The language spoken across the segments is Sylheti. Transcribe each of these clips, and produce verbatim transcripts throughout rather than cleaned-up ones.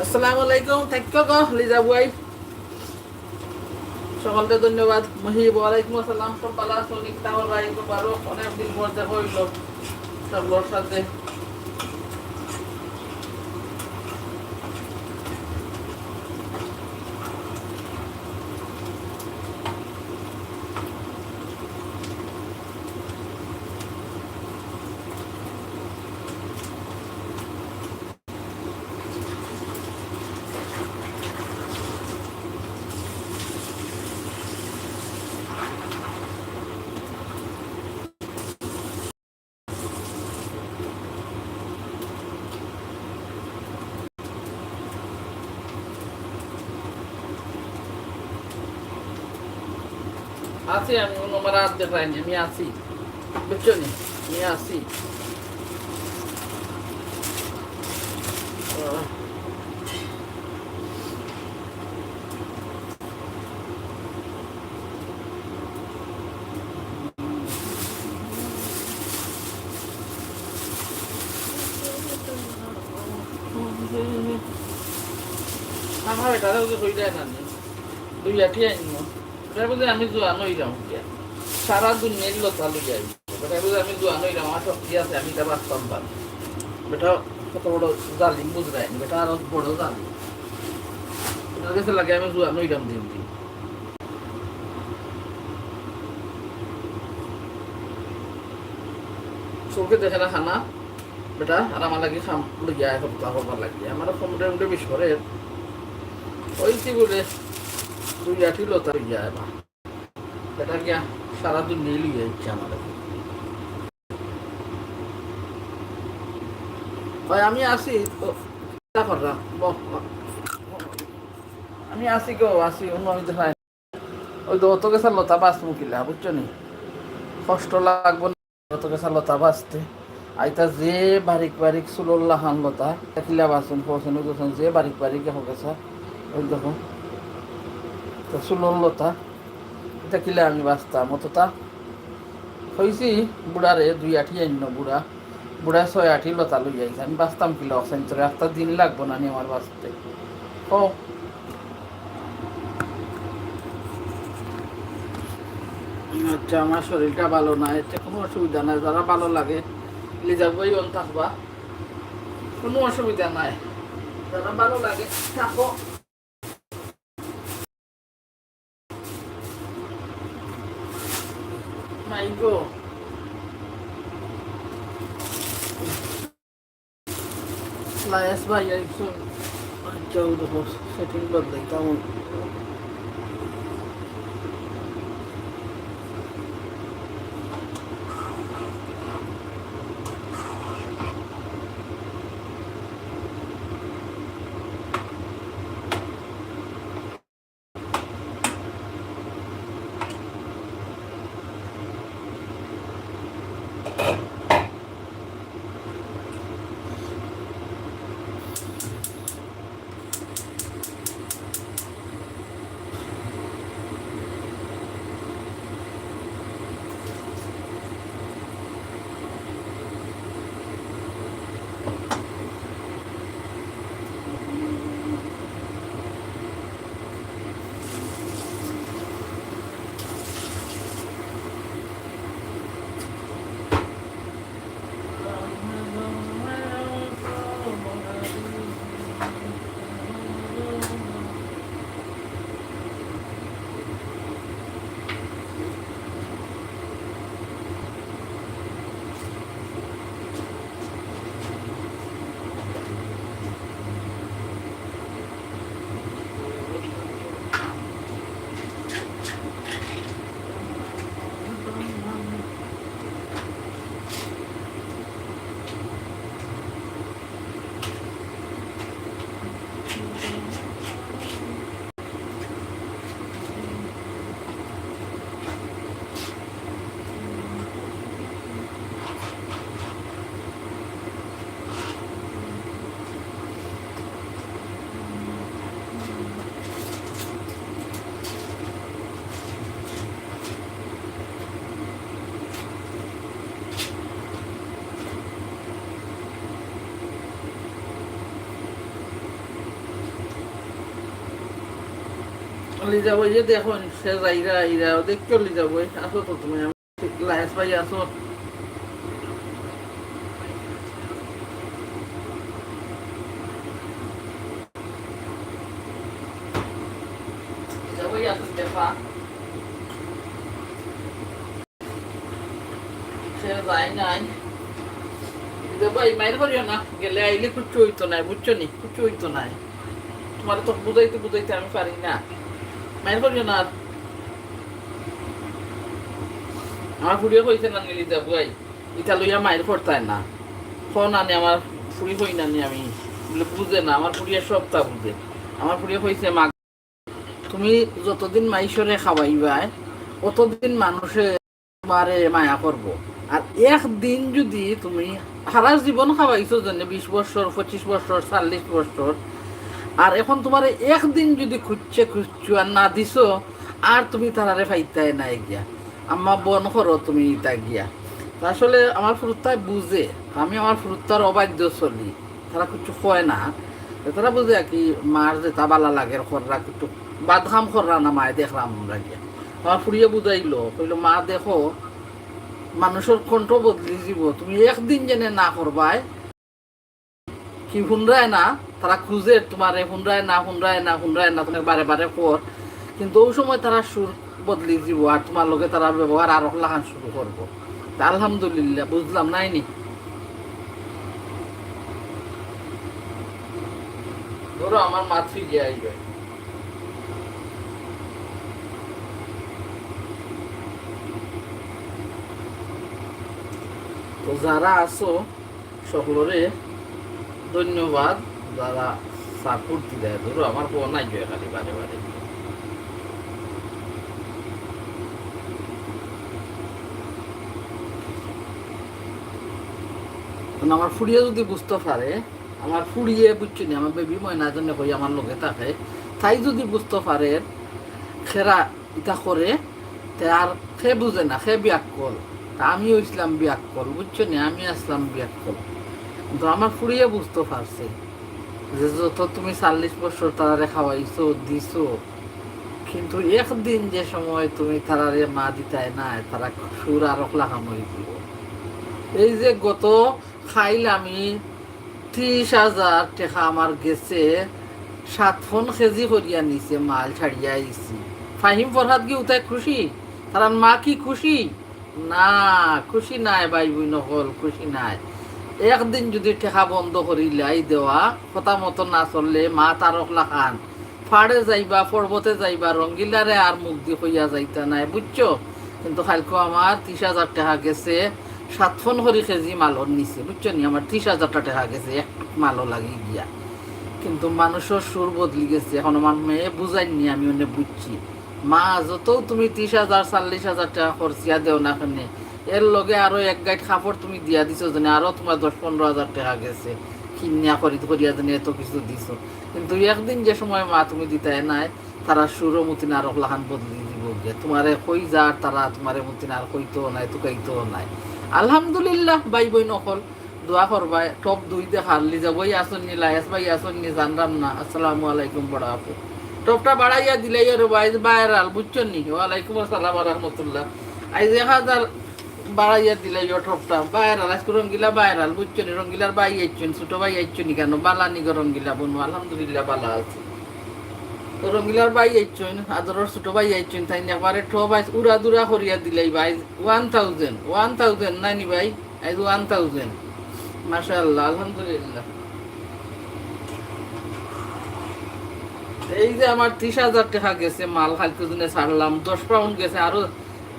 আসসালামু আলাইকুম, থাকো গো, লিজা বুয়াই। সকলকে ধন্যবাদ। মহিব, ওয়ালাইকুম আসসালাম। সব ভালা আছো নি? তাও ভাই, তো পারো, অনেক দিন পর দেখা হইলো সকলর সাথে। আছি আমি, কোনো আমার হাত দেখায়নি, আমি আছি, বুঝছো নি? আমি আছি। আহ। আমার এটারে ওকে হই যায় না নি। দুই আটি আইন না। এটা বুঝে আমি জোয়ান হই যাও। সারা দুনিয়ার লতা লই যাই। বেটা বুঝে আমি জোয়ান হই যাও, আমার শক্তি আছে, আমি এটা বাঁচতাম পারি। বেটা কত বড় জালিম বুঝ যায় নি, বেটা আরো বড় জালিম। এটার কাছে লাগে আমি জোয়ান হই যাম দিন দিন। চোখে দেখে না খানা, বেটা, আর আমার লাগি খাম লইয়া এক সপ্তাহ করবার লাগি। আমার কমরে উঠে বিশ করে, ওই কি বলে, দুই আটি লতা লইয়া এবার। বেটা গিয়া সারা দিন নেই লইয়া ইচ্ছে আমার লাগি। ভাই, আমি আছি, তো, চিন্তা করলাম, ব-, ব-, আমি আছি গো, আছি, অন্য আমি দেখাই। ওই তো অত গেছে লতা বাঁচমু কিলা, বুঝছো নি? কষ্ট লাগবো না, অত গেছে লতা বাঁচতে। আইতা যে বারিক বারিক চুলর লাখান লতা, কিলা বাঁচুন, ফসেন, ওই দেখুন, যে বারিক বারিক দেখো গেছে, ওই দেখো, তো চুলর লতা, এটা কিলা আমি বাঁচতাম, অতটা হইছি, বুড়ারে দুই আটি আইন বুড়া, বুড়া ছয় আটি লতা লই আইছে, আমি বাঁচতাম কিলা, অক্সাইন তোরে একটা দিন লাগবো না নি আমার বাঁচতে। ও। আচ্ছা, আমার শরীরটা ভালো না, এতে কোনো অসুবিধা নাই। যারা ভালো লাগে, লিজা বই অন থাকবা, কোনো অসুবিধা নাই। যারা ভালো লাগে, থাকো। মাই গো। লায়েস ভাই আইছো। আচ্ছা, ওই দেখো, সেটিং বদলাইতাম। লিজা ভাই, যে দেখো, সে যাইরা, আইরা, দেখো লিজা ভাই, আসো তো তুমি, আমি লায়েস ভাই, আসো। লিজা ভাই, আসো, দেখা। সে যায় নাই। লিজা ভাই, মাইর করিও না, গেলে আইলে কিচ্ছু অইতো নায়, বুঝছো নি? কিচ্ছু অইতো নায়। তুমারে তো বুঝাইতে বুঝাইতে আমি পারি না। মাইর করিও না আর। আমার ফুড়িয়ে কইছে না নি, লিজা ভাই, ইটা লইয়া মাইর করতায় না। কও না নি, আমার ফুড়ি কই না নি আমি, বুলে বুঝে না, আমার ফুড়িয়ে সবটা বুঝে। আমার ফুড়িয়ে কইছে, মা, তুমি যতদিন মাইনষরে খাওয়াইবায়, অতদিন মানষে তুমারে মায়া করবো। আর একদিন যুদি তুমি হারা জীবন খাওয়াইছো, যেনে বিশ বছর, পঁচিশ বছর, চল্লিশ বছর, আর এখন তুমারে একদিন যুদি খুজছে খুজছো আর না দিছো, আর তুমি তারারে পাইতায় নায় গিয়া। আম্মা, বন্ধ করো তুমি ইতা গিয়া। তো আসলে আমার ফুরুত্তায় বুঝে, আমি আমার ফুরুত্তার অবাধ্য চলি। তারা কিচ্ছু কয় না। তারা বুঝে আর কি, মার যেটা বালা লাগের কররা, কিচ্ছু বাদ কাম কররা না, মায়ে দেখরাম আমরা গিয়া। আমার ফুড়িয়ে বুঝাইলো, কইলো, মা দেখো, মানষর কণ্ঠ বদলি যিবো, তুমি একদিন যেনে না করবায়, কি হুনরায় না, তারা খুজের তুমারে, হুনরায় না, হুনরায় না, হুনরায় না, তুমি বারে বারে কর, কিন্তু অউ সময় তারার সুর বদলি যিবো, আর তুমার লগে তারার ব্যবহার আরক লাখান শুরু করবো। তা আলহামদুলিল্লাহ, বুঝলাম নায় নি। ধরো, আমার মাত ফিরিয়া আইবে। তো যারা আছো, সকলরে ধন্যবাদ, যারা support দিলায়। ধরো, আমার ফোন আইবে খালি বারে বারে। এখন আমার ফুড়িয়ে যুদি বুঝতো পারে, আমার ফুড়িয়ে, বুঝছো নি, আমার বেবি ময়না যেনে কই আমার লগে থাকে, তাই যুদি বুঝতো পারে, খেরা ইতা করে, তে আর কে বুঝে না, কে বিয়াক্কল। তা আমি অইছলাম বিয়াক্কল, বুঝছো নি? আমি আছলাম বিয়াক্কল। কিন্তু আমার ফুড়িয়ে বুঝতো পারছে যে যত তুমি চল্লিশ বছর তারারে খাওয়াইছো, দিছো, কিন্তু একদিন যে সময় তুমি তারারে মা দিতায় নায়, তারা সুর আরক লাখান অই যিবো। এই যে গত খাইল আমি ত্রিশ হাজার টেকা আমার গেছে, সাত ফোন কেজি করিয়া নিছে, মাল ছাড়িয়া আইছি। ফাহিম ফরহাদ কি উতায় খুশি? তারার মা কি খুশি? না, খুশি নায় ভাই বইন অকল, খুশি নায়। একদিন যুদি টেকা বন্ধ করিলাই দেওয়া, কথা মতো না চললে, মা তারক লাখান ফাড়ে যাইবা, পর্বতে যাইবা, রঙ্গিলারে আর মুখ দি কইয়া যাইতা নায়, বুঝছো? কিন্তু কাইলকু আমার ত্রিশ হাজার টেকা গেছে, সাত ফোন করি কেজি মালর নিছে, বুঝছো নি? আমার ত্রিশ হাজারটা টেকা গেছে, এক মালও লাগি গিয়া। কিন্তু মানষর সুর বদলি গেছে। এখন আমার মেয়ে বুঝাইন নি, আমি অনে বুঝছি। মা, যতউ তুমি ত্রিশ হাজার, চল্লিশ হাজার টেকা খরচিয়া দেও না কেনে, এর লগে আরো এক গাইট কাপড় তুমি দিয়া দিছো, যেনে আরো তুমার দশ পনরো হাজার টেকা গেছে, কিনিয়া খরিদ করিয়া যেনে এত কিছু দিছো। কিন্তু একদিন যে সময় মা তুমি দিতায় নায়, তারার সুরও মতিন আরক লাখান বদলি যিবো গিয়া। তুমারে কই যার তারা, তুমারে মতিন আর কইতো নায়, তুকাইতো নায়। আলহামদুলিল্লাহ, ভাই বইন অকল, দোয়া করবায়। টপ দুই দেখার, লিজা ভাই আছইন নি, লায়েস ভাই আছইন নি, জানরাম না। আসসালামু আলাইকুম বড় আপু। টপটা বাড়াইয়া দিলাইও রে ভাই, viral, বুঝছো নি? ওয়ালাইকুম আসসালাম ওয়া রাহমাতুল্লাহ। আইজ এক হাজার বাড়াইয়া দিলাইও টপটা, viral। আইজকু রঙ্গিলা viral, বুঝছো নি? রঙ্গিলার ভাই আইছইন, ছোট ভাই আইছইন নি কেনে? বালা নি গো রঙ্গিলা বনু? আলহামদুলিল্লাহ, বালা আছি। তো রঙ্গিলার ভাই আইছইন, আদরর ছোট ভাই আইছইন, তাইন একবারে টপ আইজ উড়াদুড়া করিয়া দিলাই ভাই। One thousand, one thousand নায় নি ভাই? আইজ one thousand। মাশাআল্লাহ, আলহামদুলিল্লাহ। এই যে আমার ত্রিশ হাজার টেকা গেছে মাল, কাইলকু দিনে ছাড়লাম, দশ পাউন্ড গেছে, আরো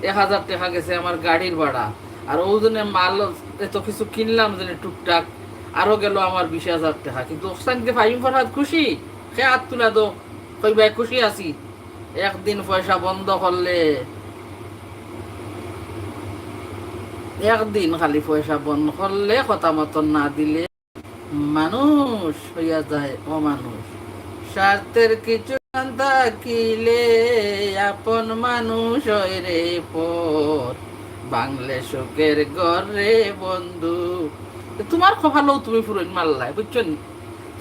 এক হাজার টেকা গেছে আমার গাড়ির ভাড়া। আর অউ যেনে মাল এত কিছু কিনলাম যেনে টুকটাক, আরো গেল আমার বিশ হাজার টেকা। কিন্তু অখানকে ফাহিম ফরহাদ খুশি? কে আত তুলা দেও, কইবায় খুশি আছি। একদিন পয়সা বন্ধ করলে, একদিন খালি পয়সা বন্ধ করলে, কথা মতন না দিলে, মানুষ হইয়া যায় অমানুষ। স্বার্থের কিছু কান থাকিলে আপন মানুষ হয় রে পর, বাংলে সুখের ঘর রে বন্ধু। তুমার কপালও তুমি ফুরইন মারলায়, বুঝছো নি?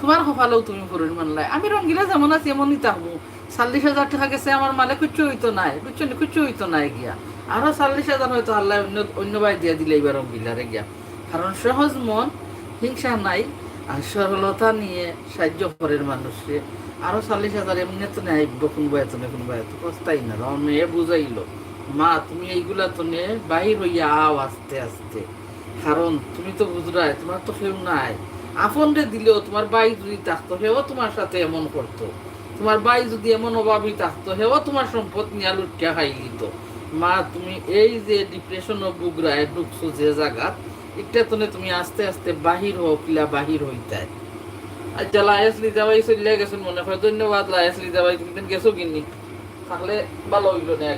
তুমার কপালেও তুমি ফড়ির মানলায়। আমি রঙ্গিলা যেমন আছি এমনই থাকমু। চল্লিশ হাজার টেকা গেছে আমার মালে, কিচ্ছু অইতো নায়, বুঝছো নি? কিচ্ছু অইতো নায় গিয়া। আরো চল্লিশ হাজার হয়তো আল্লায় অইন্য, অইন্য বায় দিয়া দিলাইবা রঙ্গিলারে গিয়া। কারণ সহজ মন, হিংসা নাই, আর সরলতা নিয়া সাইয্য করের মানুষরে। আরো চল্লিশ হাজার এমনে তো নায়, আইবো কুনবায় তো না কুনবায় তো। কস্তাই না, আমার মেয়ে বুঝাইলো, "মা, তুমি এইগুলা তো নে, বাহির অইয়া আও আস্তে আস্তে।" কারণ তুমি তো বুঝরায়, তুমার তো কেউ নাই। আপনরে দিলেও তুমার ভাই যুদি থাকতো, হেও তুমার সাথে এমন করতো। তুমার ভাই যুদি এমন অভাবী থাকতো, হেও তুমার সম্পদ নিয়া লুটিয়া খাইলিতো। মা, তুমি এই যে depression-ও ভুগরায়, ঢুকছো যে জাগাত, ইটা তনে তুমি আস্তে আস্তে বাহির হও, কিলা বাহির হইতায়। আচ্ছা, লায়েস লিজা ভাই চলিয়া গেছইন মনে হয়। ধন্যবাদ লায়েস লিজা ভাই, তুমি দিন গেছো কিনি? তাহলে ভালো অইলো না।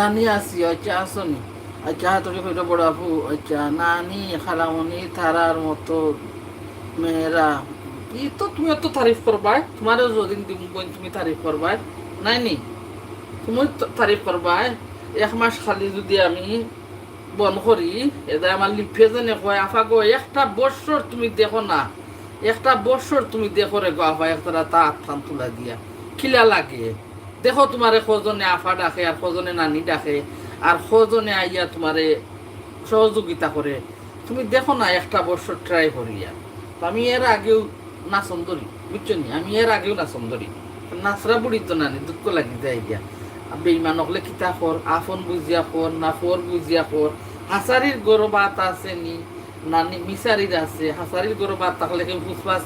নানি আছি, আচ্ছা, আছো নি? আচ্ছা, হাতুড়ি কইলো বড় আপু, আচ্ছা, নানি, খালামণি, তারার মতো মেয়েরা। ই তো তুমি অত তারিফ করবায়, তুমারেও যদিন দিমু বইন, তুমি তারিফ করবায়, নায় নি? তুমি তো তারিফ করবায়। এক মাস খালি যুদি আমি বন্ধ করি, এদায় আমার লিপে যেনে কয়, "আফা গো, একটা বৎসর তুমি দেখো না, একটা বৎসর তুমি দেখো রে গো আফা, একতারা তা আতখান তুলা দিয়া, কিলা লাগে?" দেখো, তুমারে কজনে আফা ডাকে, আর কজনে নানি ডাকে, আর কজনে আইয়া তুমারে সহযোগিতা করে। তুমি দেখো না, একটা বৎসর try করিয়া। তো আমি এর আগেও নাচন ধরি, বুঝছো নি? আমি এর আগেও নাচন ধরি। নাচরা বুড়ি তো নানি, দুঃখ লাগি যায় গিয়া। আর বেইমান অকলে কিতা কর, আপন বুঝিয়া কর, না পর বুঝিয়া কর। হাছারির গরো ভাত আছে নি, নানি মিছারির আছে, হাছারির গরো ভাত থাকলে কেউ ফুসফাস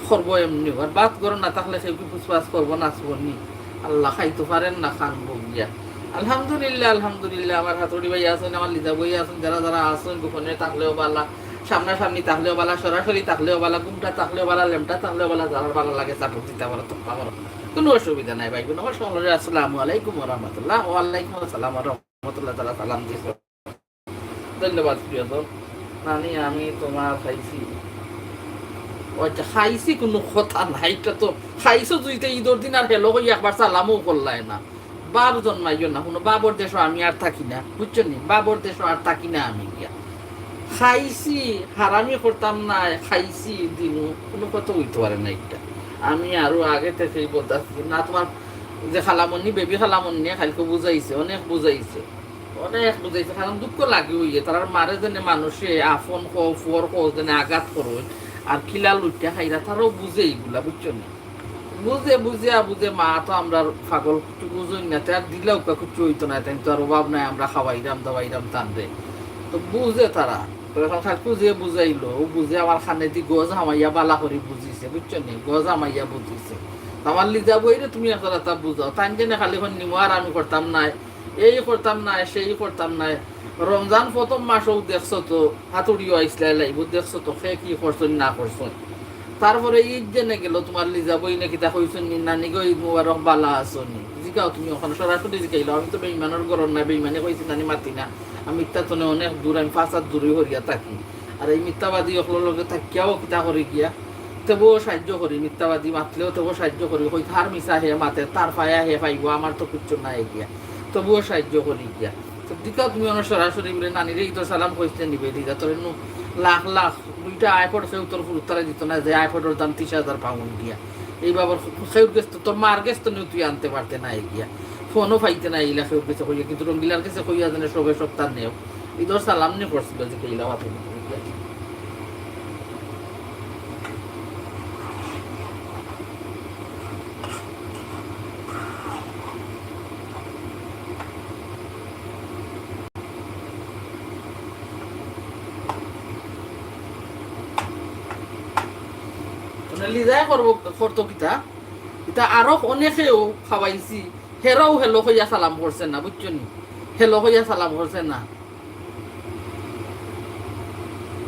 করবো এমনিও, আর ভাত গরো না থাকলে কেউ কি ফুসফাস করবো, নাচবো নি? আল্লাহ খাইতো পারেন না, খান বগিয়া। আলহামদুলিল্লাহ, আলহামদুলিল্লাহ, আমার হাতুড়ি ভাই আছইন, আমার লিজা ভাই আছইন, যারা যারা আছইন, গোপনে থাকলেও বালা, সামনাসামনি থাকলেও বালা, সরাসরি থাকলেও বালা, ঘুমটা থাকলেও বালা, লেমটা থাকলেও বালা, যারার বালা লাগে support দিতা পারো, তখন আমার কোনো অসুবিধা নাই ভাই বোন। আমার সকলের আসসালামু আলাইকুম ওয়া রাহমাতুল্লাহ। ওয়ালাইকুম আসসালাম ওয়া রাহমাতুল্লাহ তাআলা সালাম দিছো। ধন্যবাদ প্রিয়জন। নানি, আমি তোমার খাইছি। ও আচ্ছা, খাইছি কোনো কথা নাই, ইটা তো খাইছো দুইটা ইদর দিন আর হেলো কই একবার সালামও করলায় না। বাপ জন্মাইও না, কোনো বাবর দেশো আমি আর থাকি না, বুঝছো নি? বাবর দেশো আর থাকি না আমি গিয়া। খাইছি, হারামি করতাম না, খাইছি দিমু, কোনো কথা অইতো পারে না ইটা। আমি আরো আগে থাকি বলতাছি না, তোমার যে খালামণি, বেবি খালামণি, কালকে বুঝাইছে, অনেক বুঝাইছে। অনেক বুঝাইছে, কারণ দুঃখ লাগে অইয়ে, তারার মারে যেনে মানুষে আপন কও, পর কও যেনে আঘাত করইন, আর কিলা লুটিয়া খাইরা, তারাও বুঝে ইগুলা, বুঝছো নি? বুঝে, বুঝিয়া বুঝে, মা তো আমরার পাগল, কিচ্ছু বুঝইন না, তে আর দিলাউক্কা কিচ্ছু অইতো না, তাইন তো আর অভাব নাই, আমরা খাওয়াইরাম, দাওয়াইরাম তানরে। তো বুঝে তারা, তো এখন কালকু যে বুঝাইলো, ও বুঝে আমার কানেদি গজ হামাইয়া বালা করি বুঝিছে, বুঝছো নি? গজ হামাইয়া বুঝিছে। তো আমার লিজা বইরে তুমি একটা কথা বুঝাও, তাইন যেনে খালি এখন নিমো আর আমি করতাম নায়, এই করতাম নায়, সেই করতাম নায়। রমজান প্রথম মাসও দেখছো তো, হাতুড়িও আইসলা live-ও দেখছো তো, কে কি করছইন না করছইন। তারপরে ঈদ যেনে গেল, তোমার লিজা বইনে কিতা কইছইন নি, "নানি গো, ঈদ মুবারক, বালা আছো নি?" জিকাও তুমি ওখানে সরাসরি জিকাইলাও, আমি তো বেইমানর ঘরর না, বেইমানি কইছি নানি মাতি না। আমি ইতা তনে অনেক দূর, আমি পাঁচ হাত দূরই হরিয়া থাকি। আর এই মিথ্যাবাদী অকলর লগে থাকিয়াও কিতা করি গিয়া, তেবুও সাহায্য করি, মিথ্যাবাদী মাতলেও তেবুও সাহায্য করি। কই তার মিছা হে মাতে, তার ফায়া হে পাইবো, আমার তো কিচ্ছু নাই গিয়া, তবুও সাহায্য করি গিয়া। তো দিকাও তুমি অনেক সরাসরি বলে নানিরে ইতো সালাম কইতে নিবে দিদা, তোর নু লাখ লাখ দুইটা iPod কেউ তোর ফুরুতারে দিত না, যে iPod-র দাম তিরিশ হাজার পাউন্ড গিয়া। এই বাবার কেউর গেছ তো, তোর মার গেছ তো নিউ তুই আনতে পারতে না গিয়া, ফোনও পাইতে না ইলা কেউর গেছে কইয়া, কিন্তু রঙ্গিলার গেছে কইয়া জানে সবে সপ্তাহ নেও। ইদর সালাম নি করছিল যে কেইলা মাত্র। মানে লিজায় করবো, করতো কিতা? ইতা আরো অনেকেও খাওয়াইছি, হেরাও হেলো কইয়া সালাম করছে না, বুঝছো নি? হেলো কইয়া সালাম করছে না।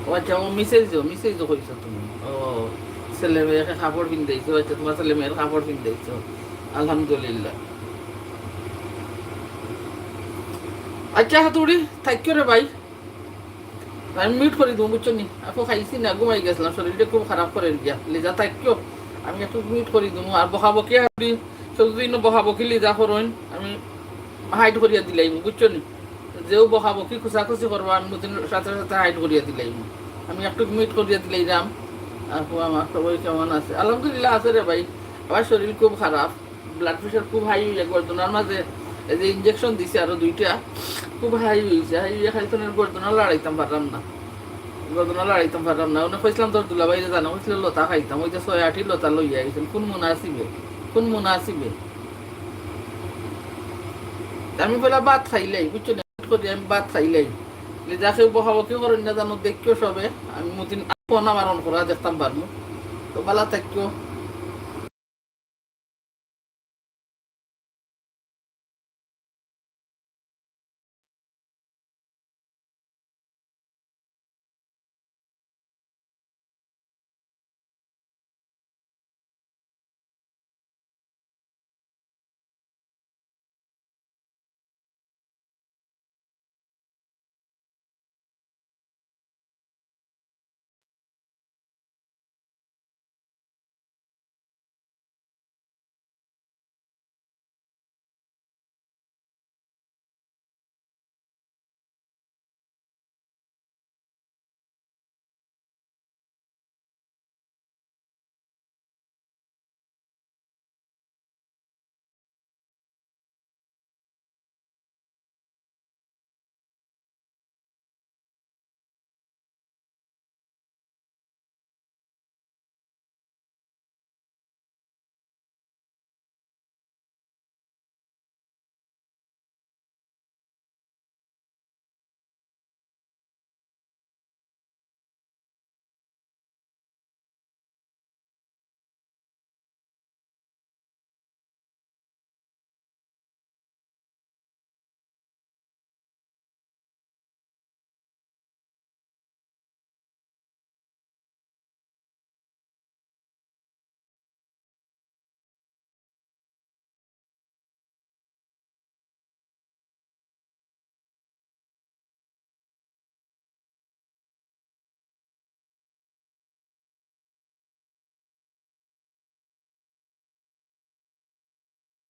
ও আচ্ছা, ও মিসেজও, মিসেজও কইছো তুমি। ও, ছেলে মেয়েকে কাপড় পিন্দাইছো, আচ্ছা, তোমার ছেলে মেয়ের কাপড় পিন্দাইছো। আলহামদুলিল্লাহ। আচ্ছা, হাতুড়ি, থাকিও রে ভাই। আমি মিউট করি দিমু, বুঝছো নি? আপু, খাইছি না, ঘুমাই গেছিলাম, শরীরটা খুব খারাপ করে গিয়া। লিজা থাকিও, আমি একটু মিউট করি দিমু। আর বকাবকি হাবি, শুধু দিন বকাবকি লিজা করইন, আমি হাইড করিয়া দিলাইমু, বুঝছো নি? যেও বকাবকি খুশাখুশি করবো, আমি বুঝিন সাথে সাথে হাইড করিয়া দিলাইমু। আমি একটু মিউট করিয়া দিলাইলাম। আপু, আমার সবাই কেমন আছে? আলহামদুলিল্লাহ আছে রে ভাই, আমার শরীর খুব খারাপ। ব্লাড প্রেশার খুব হাই অইয়া গর্দনার মাঝে এই যে ইঞ্জেকশন দিছে আরো দুইটা, খুব হাই অইছে। হাই অইয়া খালি তো গর্দনা লড়াইতাম পারলাম না, গর্দনা লড়াইতাম পারলাম না। উনি কইছিলাম তোর দুলাভাইরে জানা, কইছিল লতা খাইতাম, ওই যে ছয় আটি লতা লইয়া আইছেন। কোন মুনাসিবে, কোন মুনাসিবে? আমি বলে ভাত খাইলাই, বুঝছো না? করি আমি ভাত খাইলাই। লিজা কেউ বকাবকি করেন না জানো, দেখিও সবে। আমি মতিন ফোন আমার অন করা দেখতাম পারমু। তো ভালা থাকিও।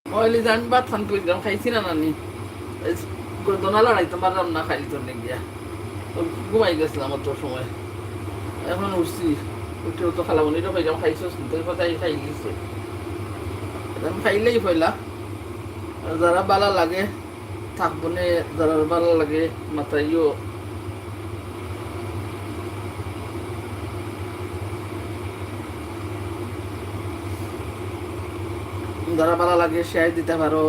ওই লিজা, আমি ভাত খান কইলাম, খাইছি না নানি। এই গর্দনা লড়াইতাম পারলাম না, খাইলি তোর গিয়া। তো ঘুমাই গেছিলাম অত সময়। এখন উঠছি, উঠে তো খালামণিরও কইলাম, "খাইছস নি?" তোর কথাই খাই গেছে। আমি খাইলেই পয়লা। আর যারা বালা লাগে, থাকবো নে, যারা বালা লাগে, মাতাইও। যারা বালা লাগে, শেয়ার দিতে পারো।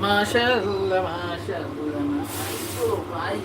মাশাআল্লাহ, মাশাআল্লাহ, মাশাআল্লাহ।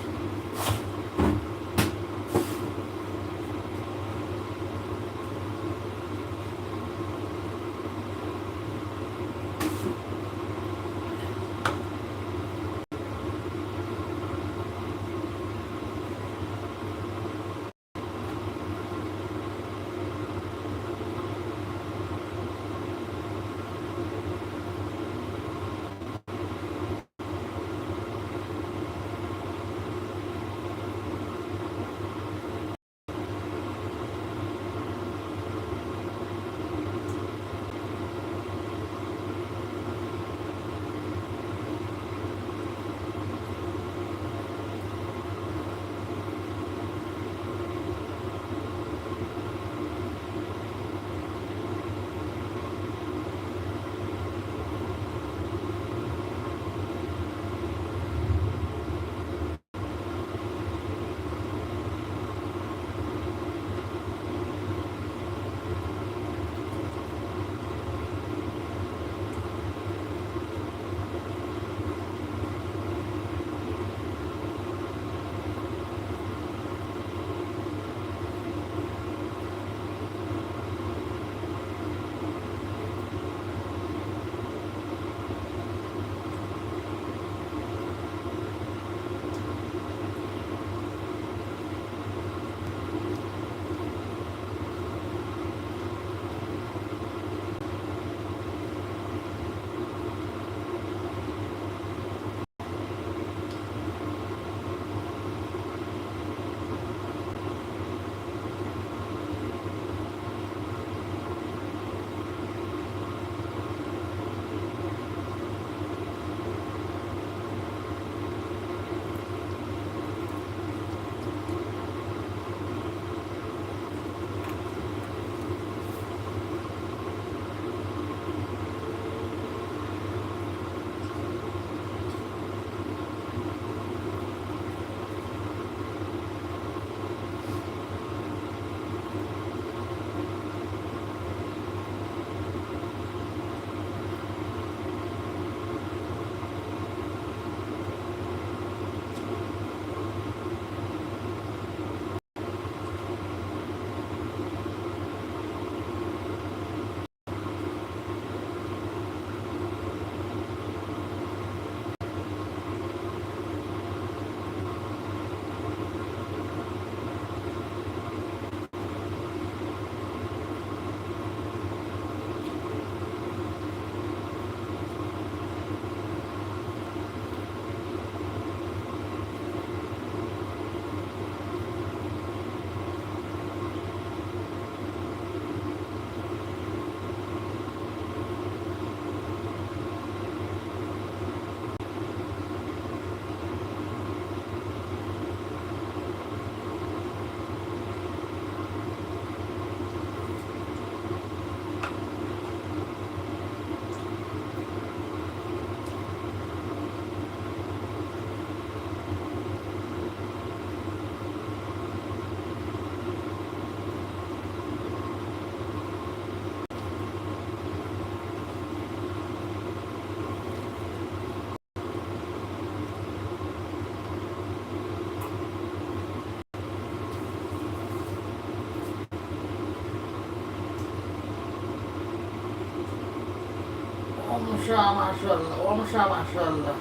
ও মশা, মাশাআল্লাহ, ও মশা, মাশাআল্লাহ।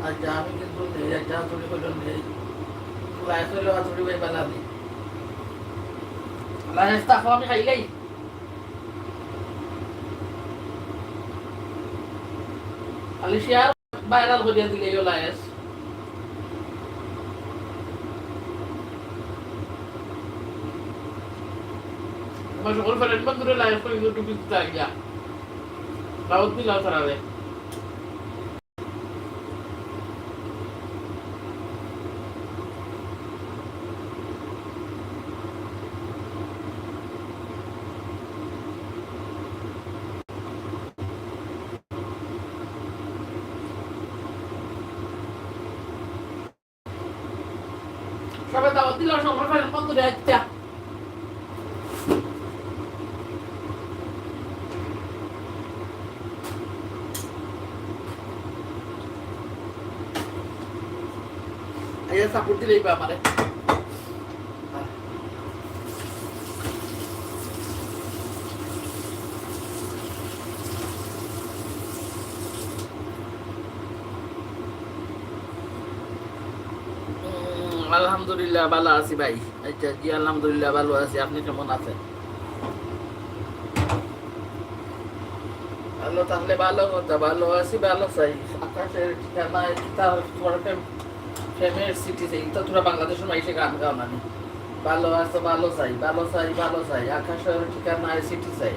আচ্ছা, আমি কিন্তু নেই, একটা হাতুড়ি করলাম নেই। লাইফ হইলো হাতুড়ি ভাই বালা নেই। লাইফ তো এখন আমি খাইলাই। খালি শেয়ার ভাইরাল করিয়া দিলে ইও লাইস। আমার সকল ফ্রেন্ড বন্ধুরে লাইভ করে ইউটিউবে দিতে আইয়া। দাওয়াত দিলাম তারারে। সবাই দাওয়াত দিলাম, সবার ফ্রেন্ড বন্ধুরে, আচ্ছা। সাপোর্ট দিলেই বা আমারে। উম, আলহামদুলিল্লাহ, ভালো আছি ভাই। আচ্ছা, জি, আলহামদুলিল্লাহ, ভালো আছি। আপনি কেমন আছেন? ভালো থাকলে ভালো কথা, ভালো আছি, ভালো চাই। আকাশের ঠিকানায় তার ঘরে প্রেম-, প্রেমের চিঠি চাই। তো তোরা বাংলাদেশের মাইসে গান গাও না নি? ভালো আছো, ভালো চাই, ভালো চাই, ভালো চাই। আকাশের ঠিকানায় চিঠি চাই।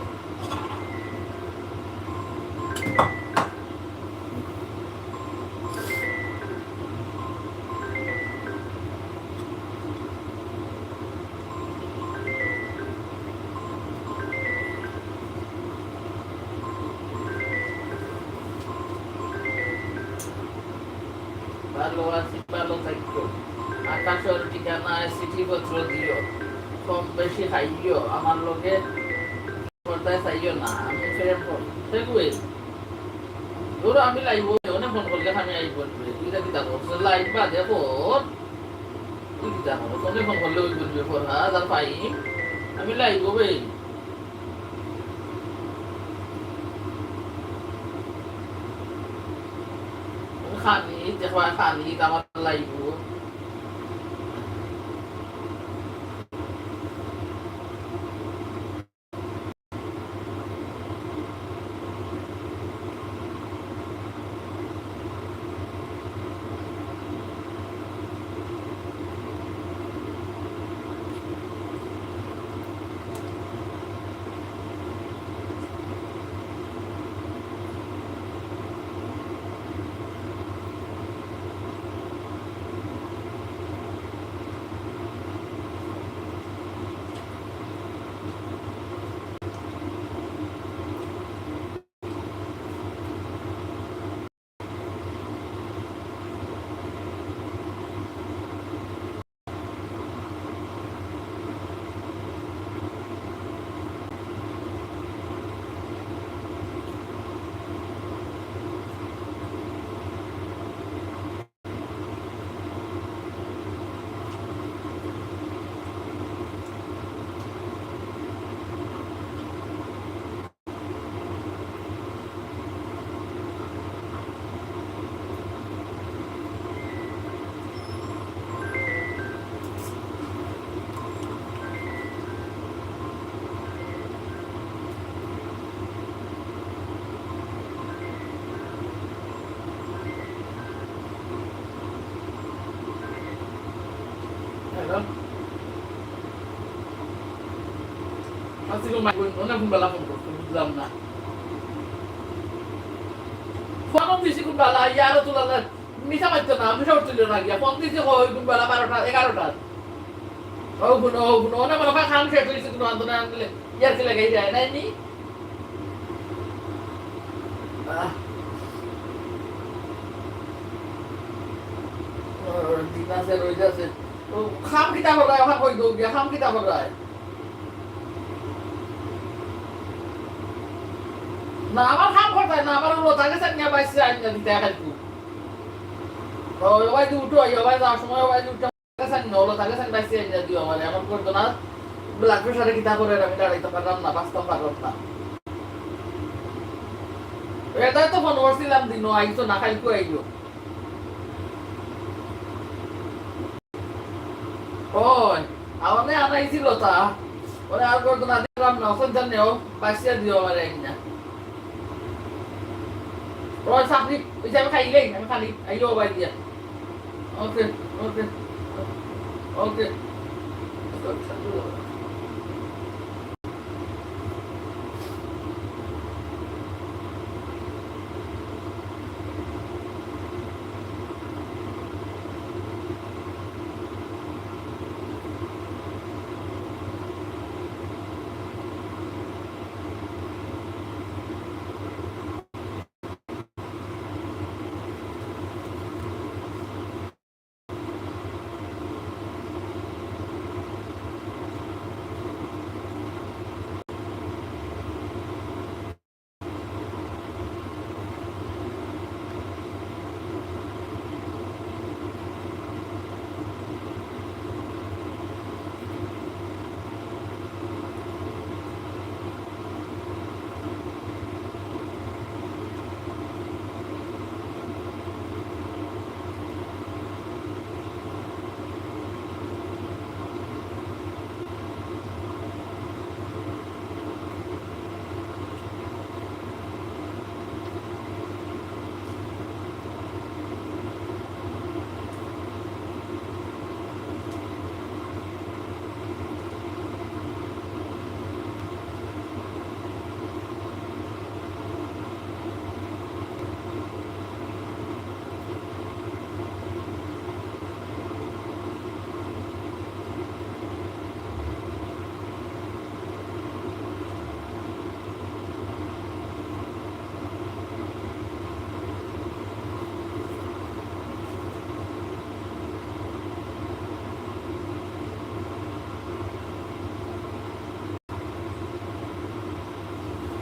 ভালো আছি, ভালো থাকো। আকাশের ঠিকানায় চিঠিপত্র দিও, কম বেশি খাইও, আমার লগে পর্দায় চাইও না, আমি প্রেম করি। সে কই? ধরো আমি লাইভ, অনে ফোন করলে আমি আইব বলবে। তুই তা কিতা করছ? লাইভ বাদে কর। তুই কিতা করছ? অনে ফোন করলে ওই বলবে, ফরহাদ আর ফাহিম, আমি লাইভ বে। খানি, দেখবা খানি, আমার লাইভ। হ্যালো? আসিল মাই বোন, অনে কোন বেলা ফোন করছে, বুঝলাম না। ফোন দিছি কোন বেলা, ইয়ারও তুলালে, মিছা মারতো না, মিছা উঠছিল না গিয়া। ফোন দিছি কই কোন বেলা, বারোটা, এগারোটা। ও বোন, ও বোন, অনে মনে হয় খান শেষ হয়েছে, কোনো আন্দোলন আনলে ইয়ার কি লাগাই যায়, নাই নি? আহ। ও, দিন আছে, রোজ আছে। ও, খাম কিতা করায়, ওখান কই দৌড় গিয়া, খাম কিতা করায়? না, আমার খাম করায় না, আমার ওলো তাকে স্যার নিয়ে বাইসে আইন না দিতে খাইতু। ও, ওই তো উঠো, ওই যাওয়ার সময় ওই উঠো। গেছেন, নলো থাকে সেন বাইসে আইয়া দিও আমারে, এমন করতো না। ব্লাড প্রেশারে কিতা করে আমি দাঁড়াইতে পারলাম না, বাঁচতে পারলাম না। এটা তো ফোন করছিলাম দিন, আইছো না, খাইকু আইও। ওই, আমারে আনাইছিল তা, ওরে আর করতো না, দিলাম না, ওখান জানে ও, বাইসে দিও আমারে আইয়া। ওই চাকরি, ওই যে আমি খাইলেই, আমি খালি, আইও বাই দিয়া। ওকে, ওকে, ওকে।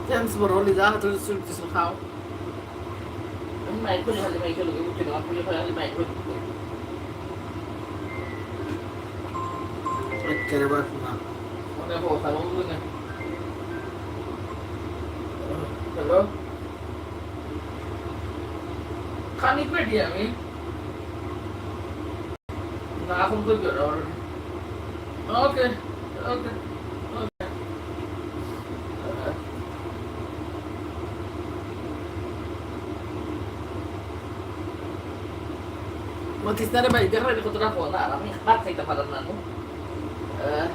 Thanks, bro. Liza, হাতে সুইট দিছো, খাও। আমি মাইক করে খালি মাইক করে বুঝছি না, আপনি খালি মাইক করে। একেবারে না। মানে, ও, খালো, বুঝলি না? হ্যালো? খালি পেটি আমি। না, এখন তো বেরো। ওকে, ওকে, ওকে। মতিস না রে ভাই, দেখো এটা কতটা ফোন, আর আমি ভাত খাইতে পারলাম না, নু। আহ,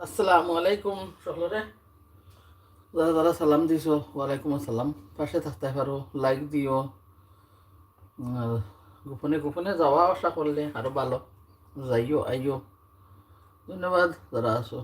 আসসালামু আলাইকুম সকলরে। যারা যারা সালাম দিছো, ওয়ালাইকুম আসসালাম। পাশে থাকতে পারো, লাইক দিও। আর গোপনে গোপনে যাওয়া আসা করলে আরো ভালো। যাইও, আইও। ধন্যবাদ যারা আছো।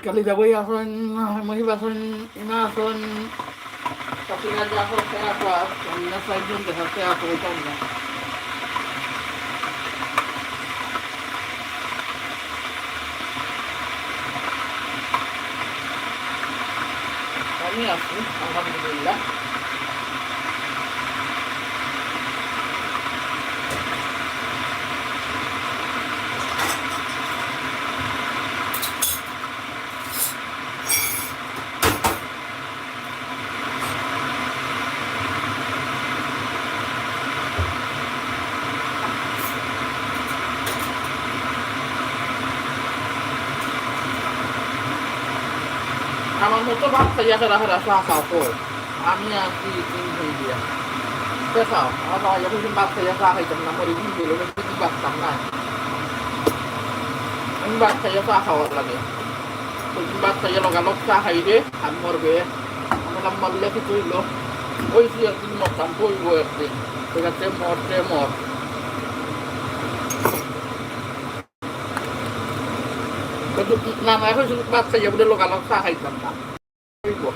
কালি যাবই আছইন, মহিব আছইন, ইমা আছইন। কাকি রাজা আছইন, কে আছো? আর অন্য চাইরজন দেখা কে আছো, ওইটাও না। আমি আছি, আলহামদুলিল্লাহ। আমার মতো ভাত খাইয়া হেরা হেরা চা খাও কই? আমি আছি তিন হয়ে গিয়া। কে খাও? আমার বাবা যখন ভাত খাইয়া চা খাইতাম না, মরে দিন গেল, কিন্তু ভাত খাম না। আমি ভাত খাইয়া চা খাওয়ার লাগে। ওই দিন ভাত খাইয়া লগালগ চা খাই রে, আর মরবে। আমার মরলে কি কইল? ওই যে একদিন মরতাম, কইব একদিন। ঠিক আছে, মরতে মর। কিন্তু নানা এখন শুধু ভাত খাইয়া বলে লগালগ চা খাইতাম না। কইব।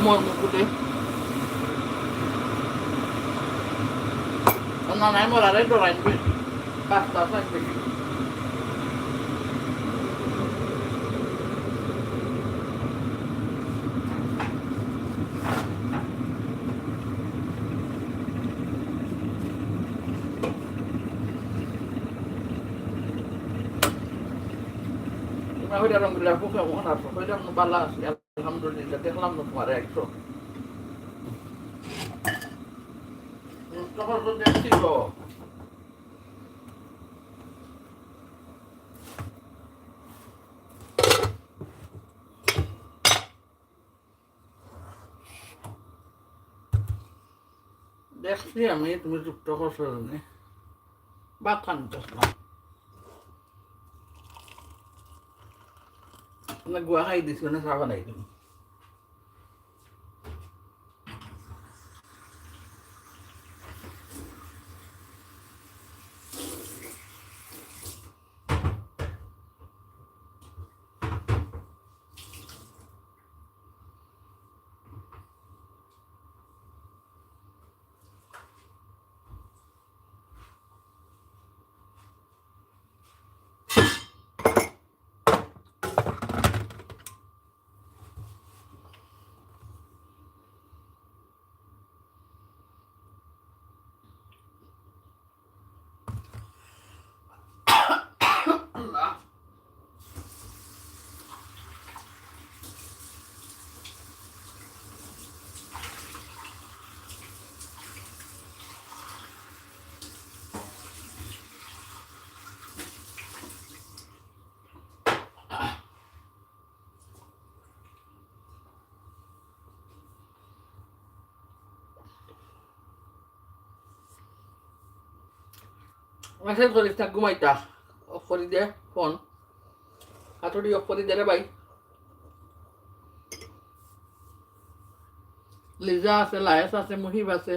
মর মুকুটে। নানায় মরারে ডরাইন বেশি। বাস্তা চাইন বেশি। তোমরা ওইটা রঙগুলা খুব কেমন আছো? কইলাম, "ভালো আছি, আলহামদুলিল্লাহ।" দেখলাম না তোমার একশো। তখন তো দেখছি তো। দেখছি আমি, তুমি যুক্ত করছো জেনে। ভাত খান করছিলাম। মানে গুয়া খাই দিছি, মানে চা বানাই দিলাম। মেসেজ করিস না, ঘুমাইতা। অফ করি দে ফোন। হাতুড়ি অফ করি দে রে ভাই। লিজা আছে, লায়েস আছে, মুহিব আছে।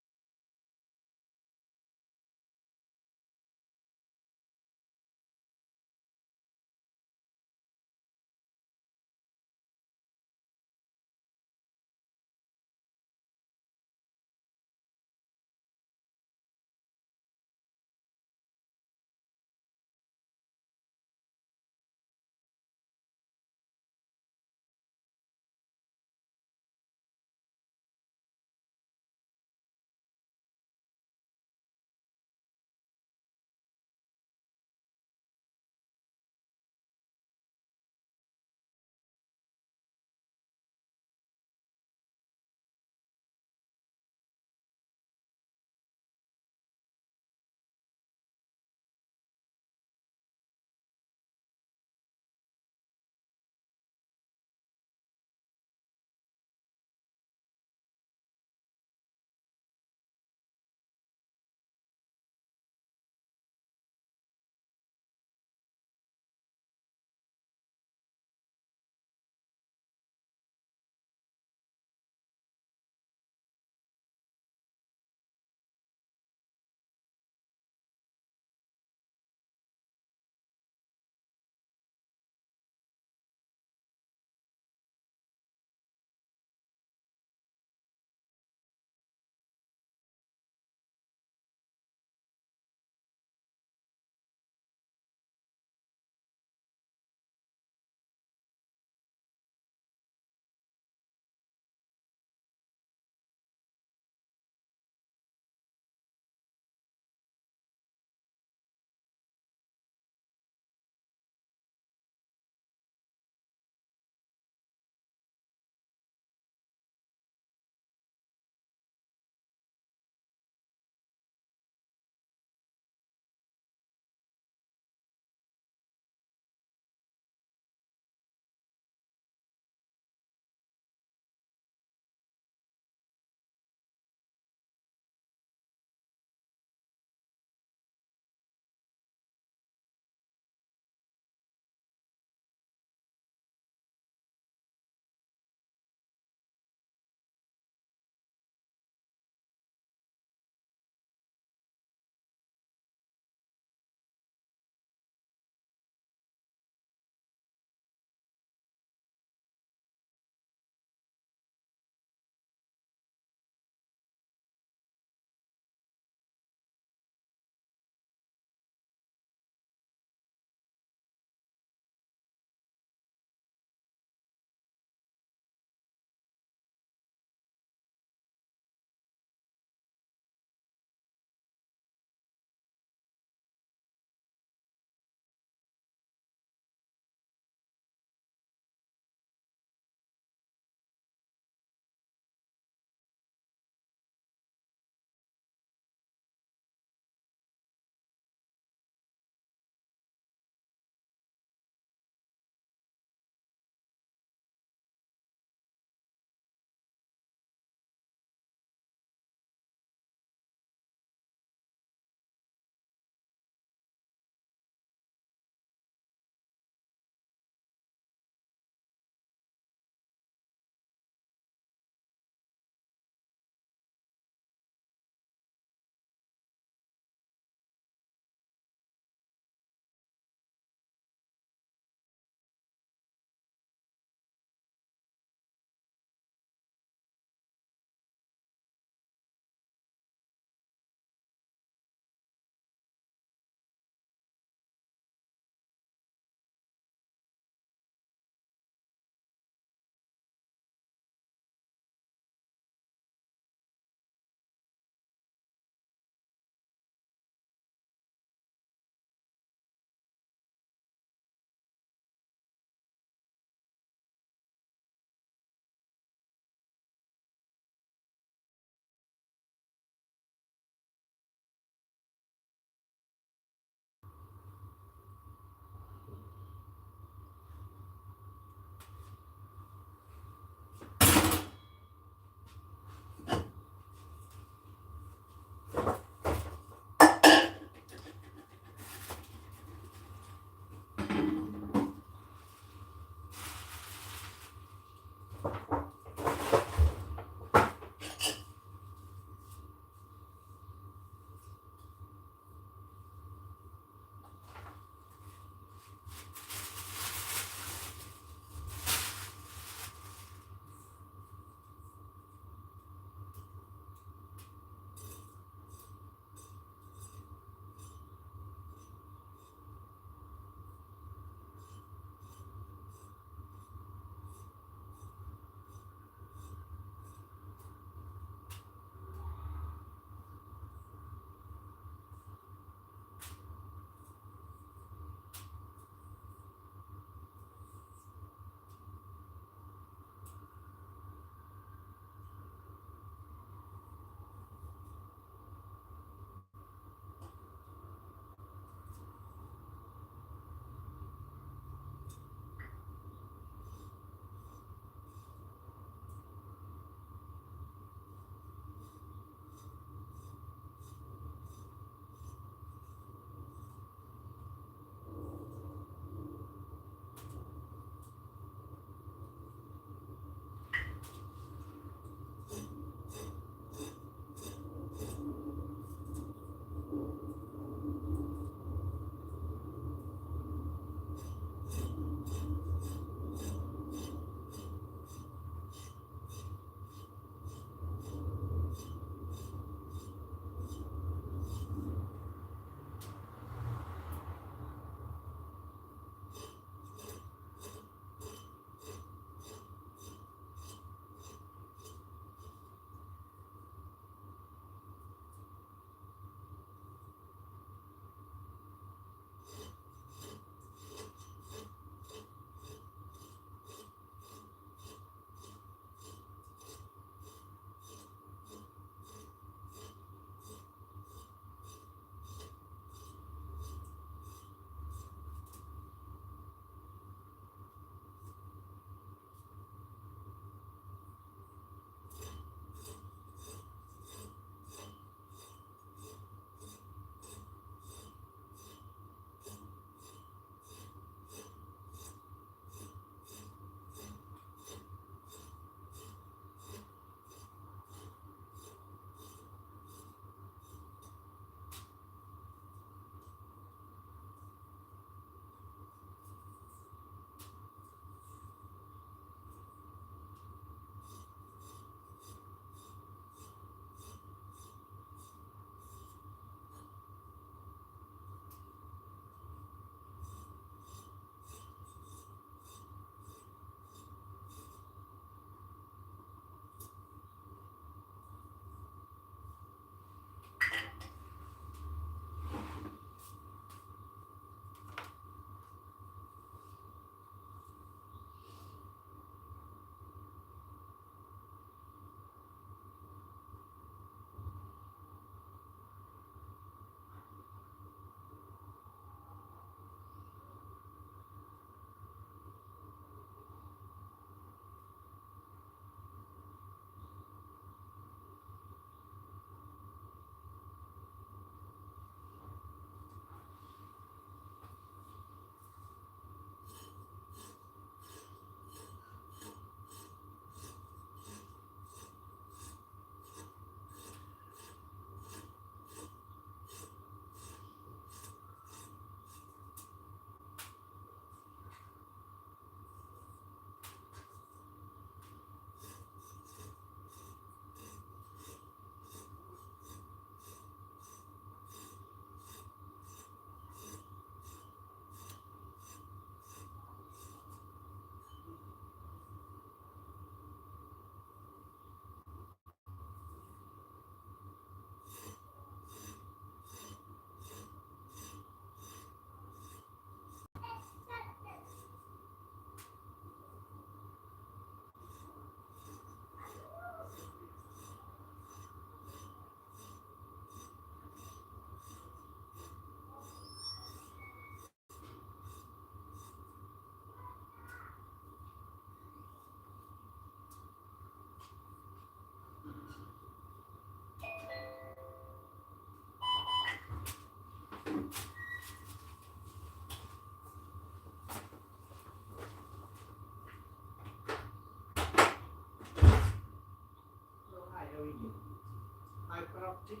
fiber optic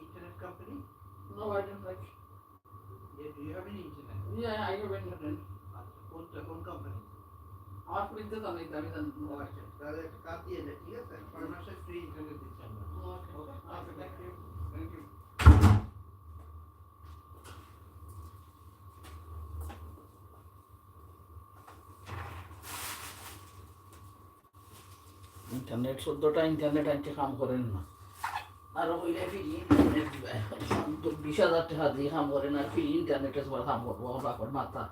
internet company? No, I don't have. Yeah, do you have any internet? Yeah, I have internet. আচ্ছা, কোনটা, কোন কোম্পানি? আমার ফোনটা তো নেই, আমি জানি না। ও আচ্ছা, তাহলে একটা কার্ড দিয়ে দেন, ঠিক আছে? ছয় মাসের ফ্রি ইন্টারনেট দিচ্ছি আমরা। Okay, okay, thank you, thank you. Internet, চোদ্দটা ইন্টারনেট আনছি, কাম করের না। আর ওইটা ফ্রি ইন্টারনেট দিবা। বিশ হাজার টেকা দিয়া কাম করের না, ফ্রি ইন্টারনেটে তোমার কাম করবো, আমার বাপর মাথা।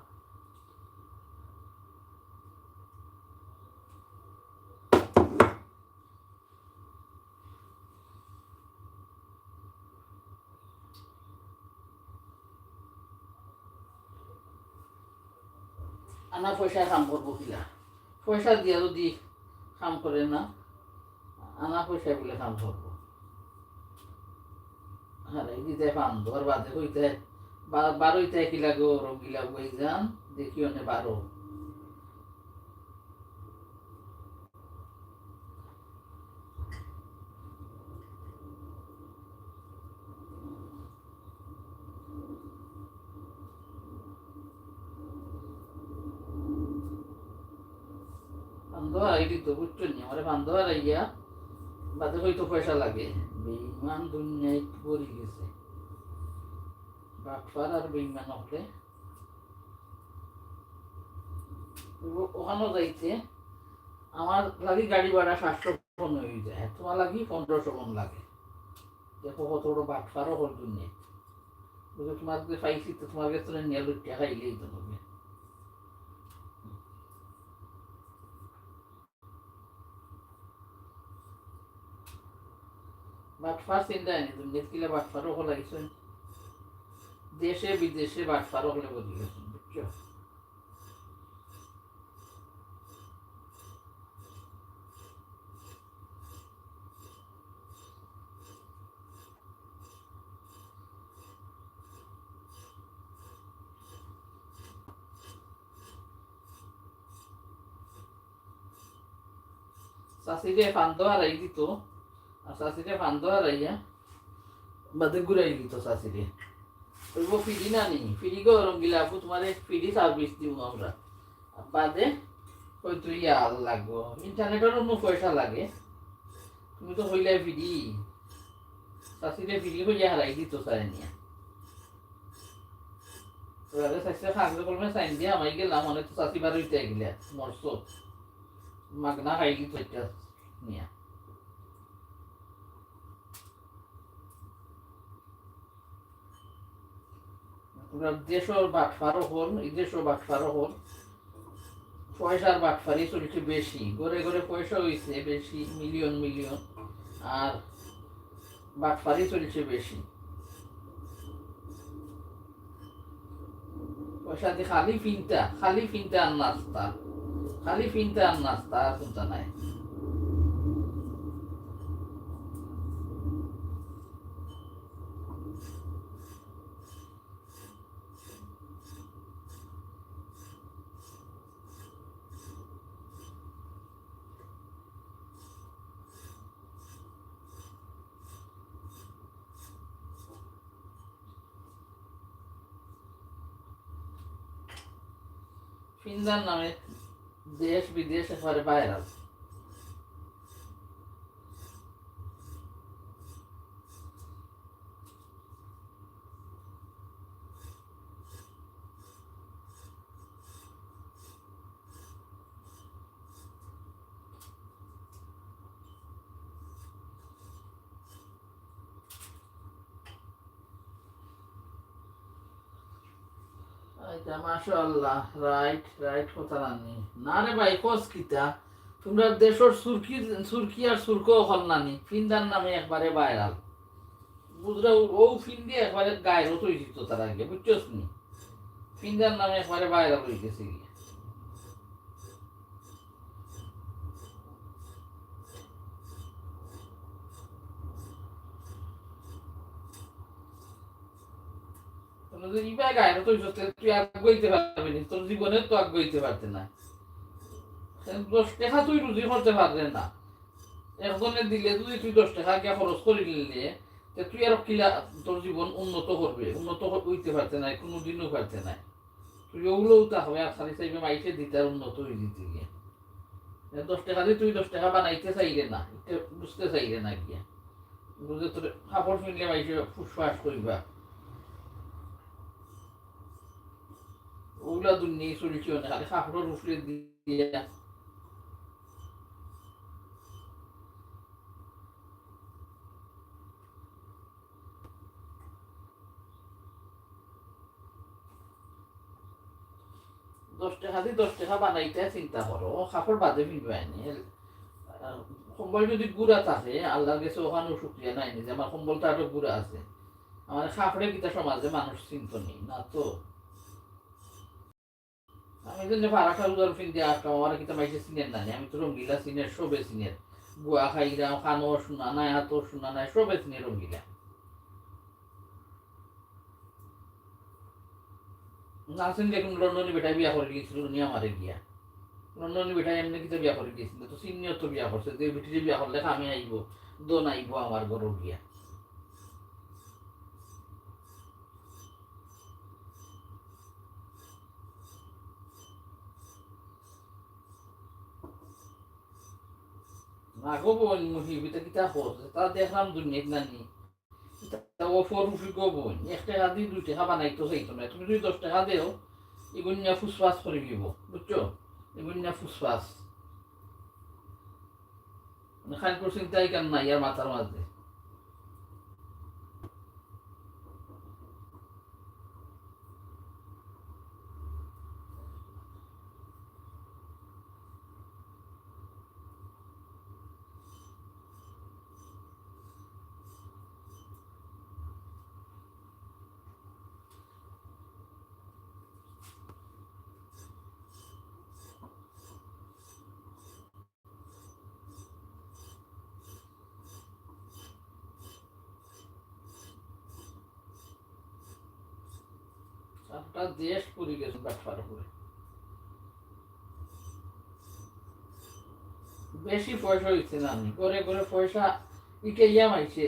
আনা পয়সায় কাম করবো কিলা? পয়সা দিয়া যদি কাম করে না, আনা পয়সায় বুলে কাম করবো। আরে, এই যে পান দোয়ার বাদে হইতে, বা-, বারোইতে কিলা গো, রঙ্গিলা বই যান, দেখিও নে বারো। পান দোয়ার আইডি তো বুঝছো নি, আমারে পান দোয়ার আইয়া বাদে হয়তো পয়সা লাগে। বেইমান দুনিয়ায় পড়ি গেছে। বাটপার আর বেইমান হকলে ও-, ওখানো যাইতে আমার লাগি গাড়ি ভাড়া সাতশো পন হয়ে যায়, তোমার লাগি পনেরোশো পন লাগে। দেখো কত বড় বাটপারও হল দুনিয়া। বুঝো, তোমার কাছে পাইছি তো তোমার কাছে নিয়ে লুটিয়া খাইলেই তো হবে। বাটপার চিন্তা নেই, তুমি দেখলে বাটপারও হল আইসো। দেশে বিদেশে বাটপারও হলে বুঝি গেছো, বুঝছো? চাচিরে পান দোয়ার আই দিত, আর চাচিরে পান দোয়ার আইয়া বাদে ঘুরাই দিত চাচিরে। কইব, "ফিরি না নি, ফিরি গো রঙ্গিলা আপু, তোমারে ফিরি সার্ভিস দিব আমরা।" বাদে কই, "তুই আর লাগবো, ইন্টারনেটর অন্য পয়সা লাগে, তুমি তো হইলে ফিরি।" চাচিরে ফিরি হইয়া হারাই দিত চায় নিয়া। এবারে চাচিরে কাগজে কলমে সাইন দিয়া আমি গেলাম, মানে তো চাচি বার হইতে গেলে মরছো, মাগনা খাই দিত একটা নিয়া। আমরা দেশর বাটপারও হল, এই দেশও বাটপারও হল, পয়সার বাটপারি চলছে বেশি, ঘরে ঘরে পয়সা হইছে বেশি, মিলিয়ন মিলিয়ন, আর বাটপারি চলছে বেশি। পয়সা দিয়ে খালি ফিনতা, খালি ফিনতা আর নাস্তা, খালি ফিনতা আর নাস্তা, আর কোনটা নাই। ফিন্দার নামে দেশ বিদেশ একেবারে ভাইরাল। আচ্ছা, মাশাআল্লাহ, রাইট, রাইট কথা নানি। না রে ভাই, কস কিতা? তোমরা দেশর সুরকি, সুরকি আর সুরকো অকল নানি, ফিন্দার নামে একবারে ভাইরাল। বুঝরা, ও, ও ফিন্দি একবারে গায়রত হয়ে যেত তার আগে, বুঝছস নি? ফিন্দার নামে একবারে ভাইরাল হয়ে গেছে গিয়া। তোর যদি ইবায় গায়রত হইছস, তাহলে তুই আগুয়াইতে পারবি না, তোর জীবনে তো আগুয়াইতে পারতে না। দশ টাকা তুই রুজি করতে পারলে না, একজনে দিলে যদি তুই দশ টেকা গিয়া খরচ করি নিলে, তে তুই আর কিলা তোর জীবন উন্নত করবে? উন্নত হ-, হইতে পারতে নাই, কুনুদিনও পারতে নাই। তুই ওগুলোও তা হবে, আর খালি চাইবে মাইসে দিতে আর উন্নত হয়ে দিতে গিয়া। এ দশ টেকা দিয়ে তুই দশ টেকা বানাইতে চাইলে না, এটা বুঝতে চাইলে না গিয়া। বুঝে তোর কাপড় কিনলে মাইসে ফুসফাস কইবা। ওগুলা দুনিয়ায় চলছে অনেক, খালি কাপড়ের উপরে দিয়া। দশ টেকা দি দশ টেকা বানাইতে চিন্তা করো, ও কাপড় বাদে ফিরবে আইনি। আহ, কম্বল যদি গুড়া থাকে, আল্লাহর কাছে ওখানেও শুক্রিয়া নাই নি যে আমার কম্বলটা একটু গুড়া আছে, আমার কাপড়ে কিতা সমাজে মানুষ চিনতো নি, না তো। আমি তো যে ফাড়া ট্রাউজার ফিন্দি আসতাম, আমার কিতা মাইসে চিনের না নি, আমি তো রঙ্গিলা চিনের, সবে চিনের। গুয়া খাইরাম, খানো শোনা নাই, হাতো শোনা নাই, সবে চিনে রঙ্গিলা। নাসিন দেখুন লন্ডনী বেটায় বিয়া করে গেছিল, নিয়ে আমারে গিয়া। লন্ডনী বেটায় এমনি কিতা বিয়া করে গেছিল, তো সিনিয়র তো বিয়া করছে, যে বেটিরে বিয়া করলে কামে আইব, দন আইব আমার ঘরো গিয়া। না গো বোন, মুহিবিতে কিতা করছে, তা দেখলাম দুনিয়াত নানি। তা ও ফরুফি গো বোন, এক টেকা দি দুই টেকা বানাইতো চাইতো না। তুমি যদি দশ টেকা দেও, এগুন নিয়া ফুসফাস করে দিব, বুঝছো? এগুন নিয়া ফুসফাস। মানে খালি কোনো চিন্তাই কার নাই আর মাথার মাঝে। সারাটা দেশ পুরি গেছে বাটপার উপরে। বেশি পয়সা হইছে না নি, ঘরে ঘরে পয়সা ইটাইয়া মাইসে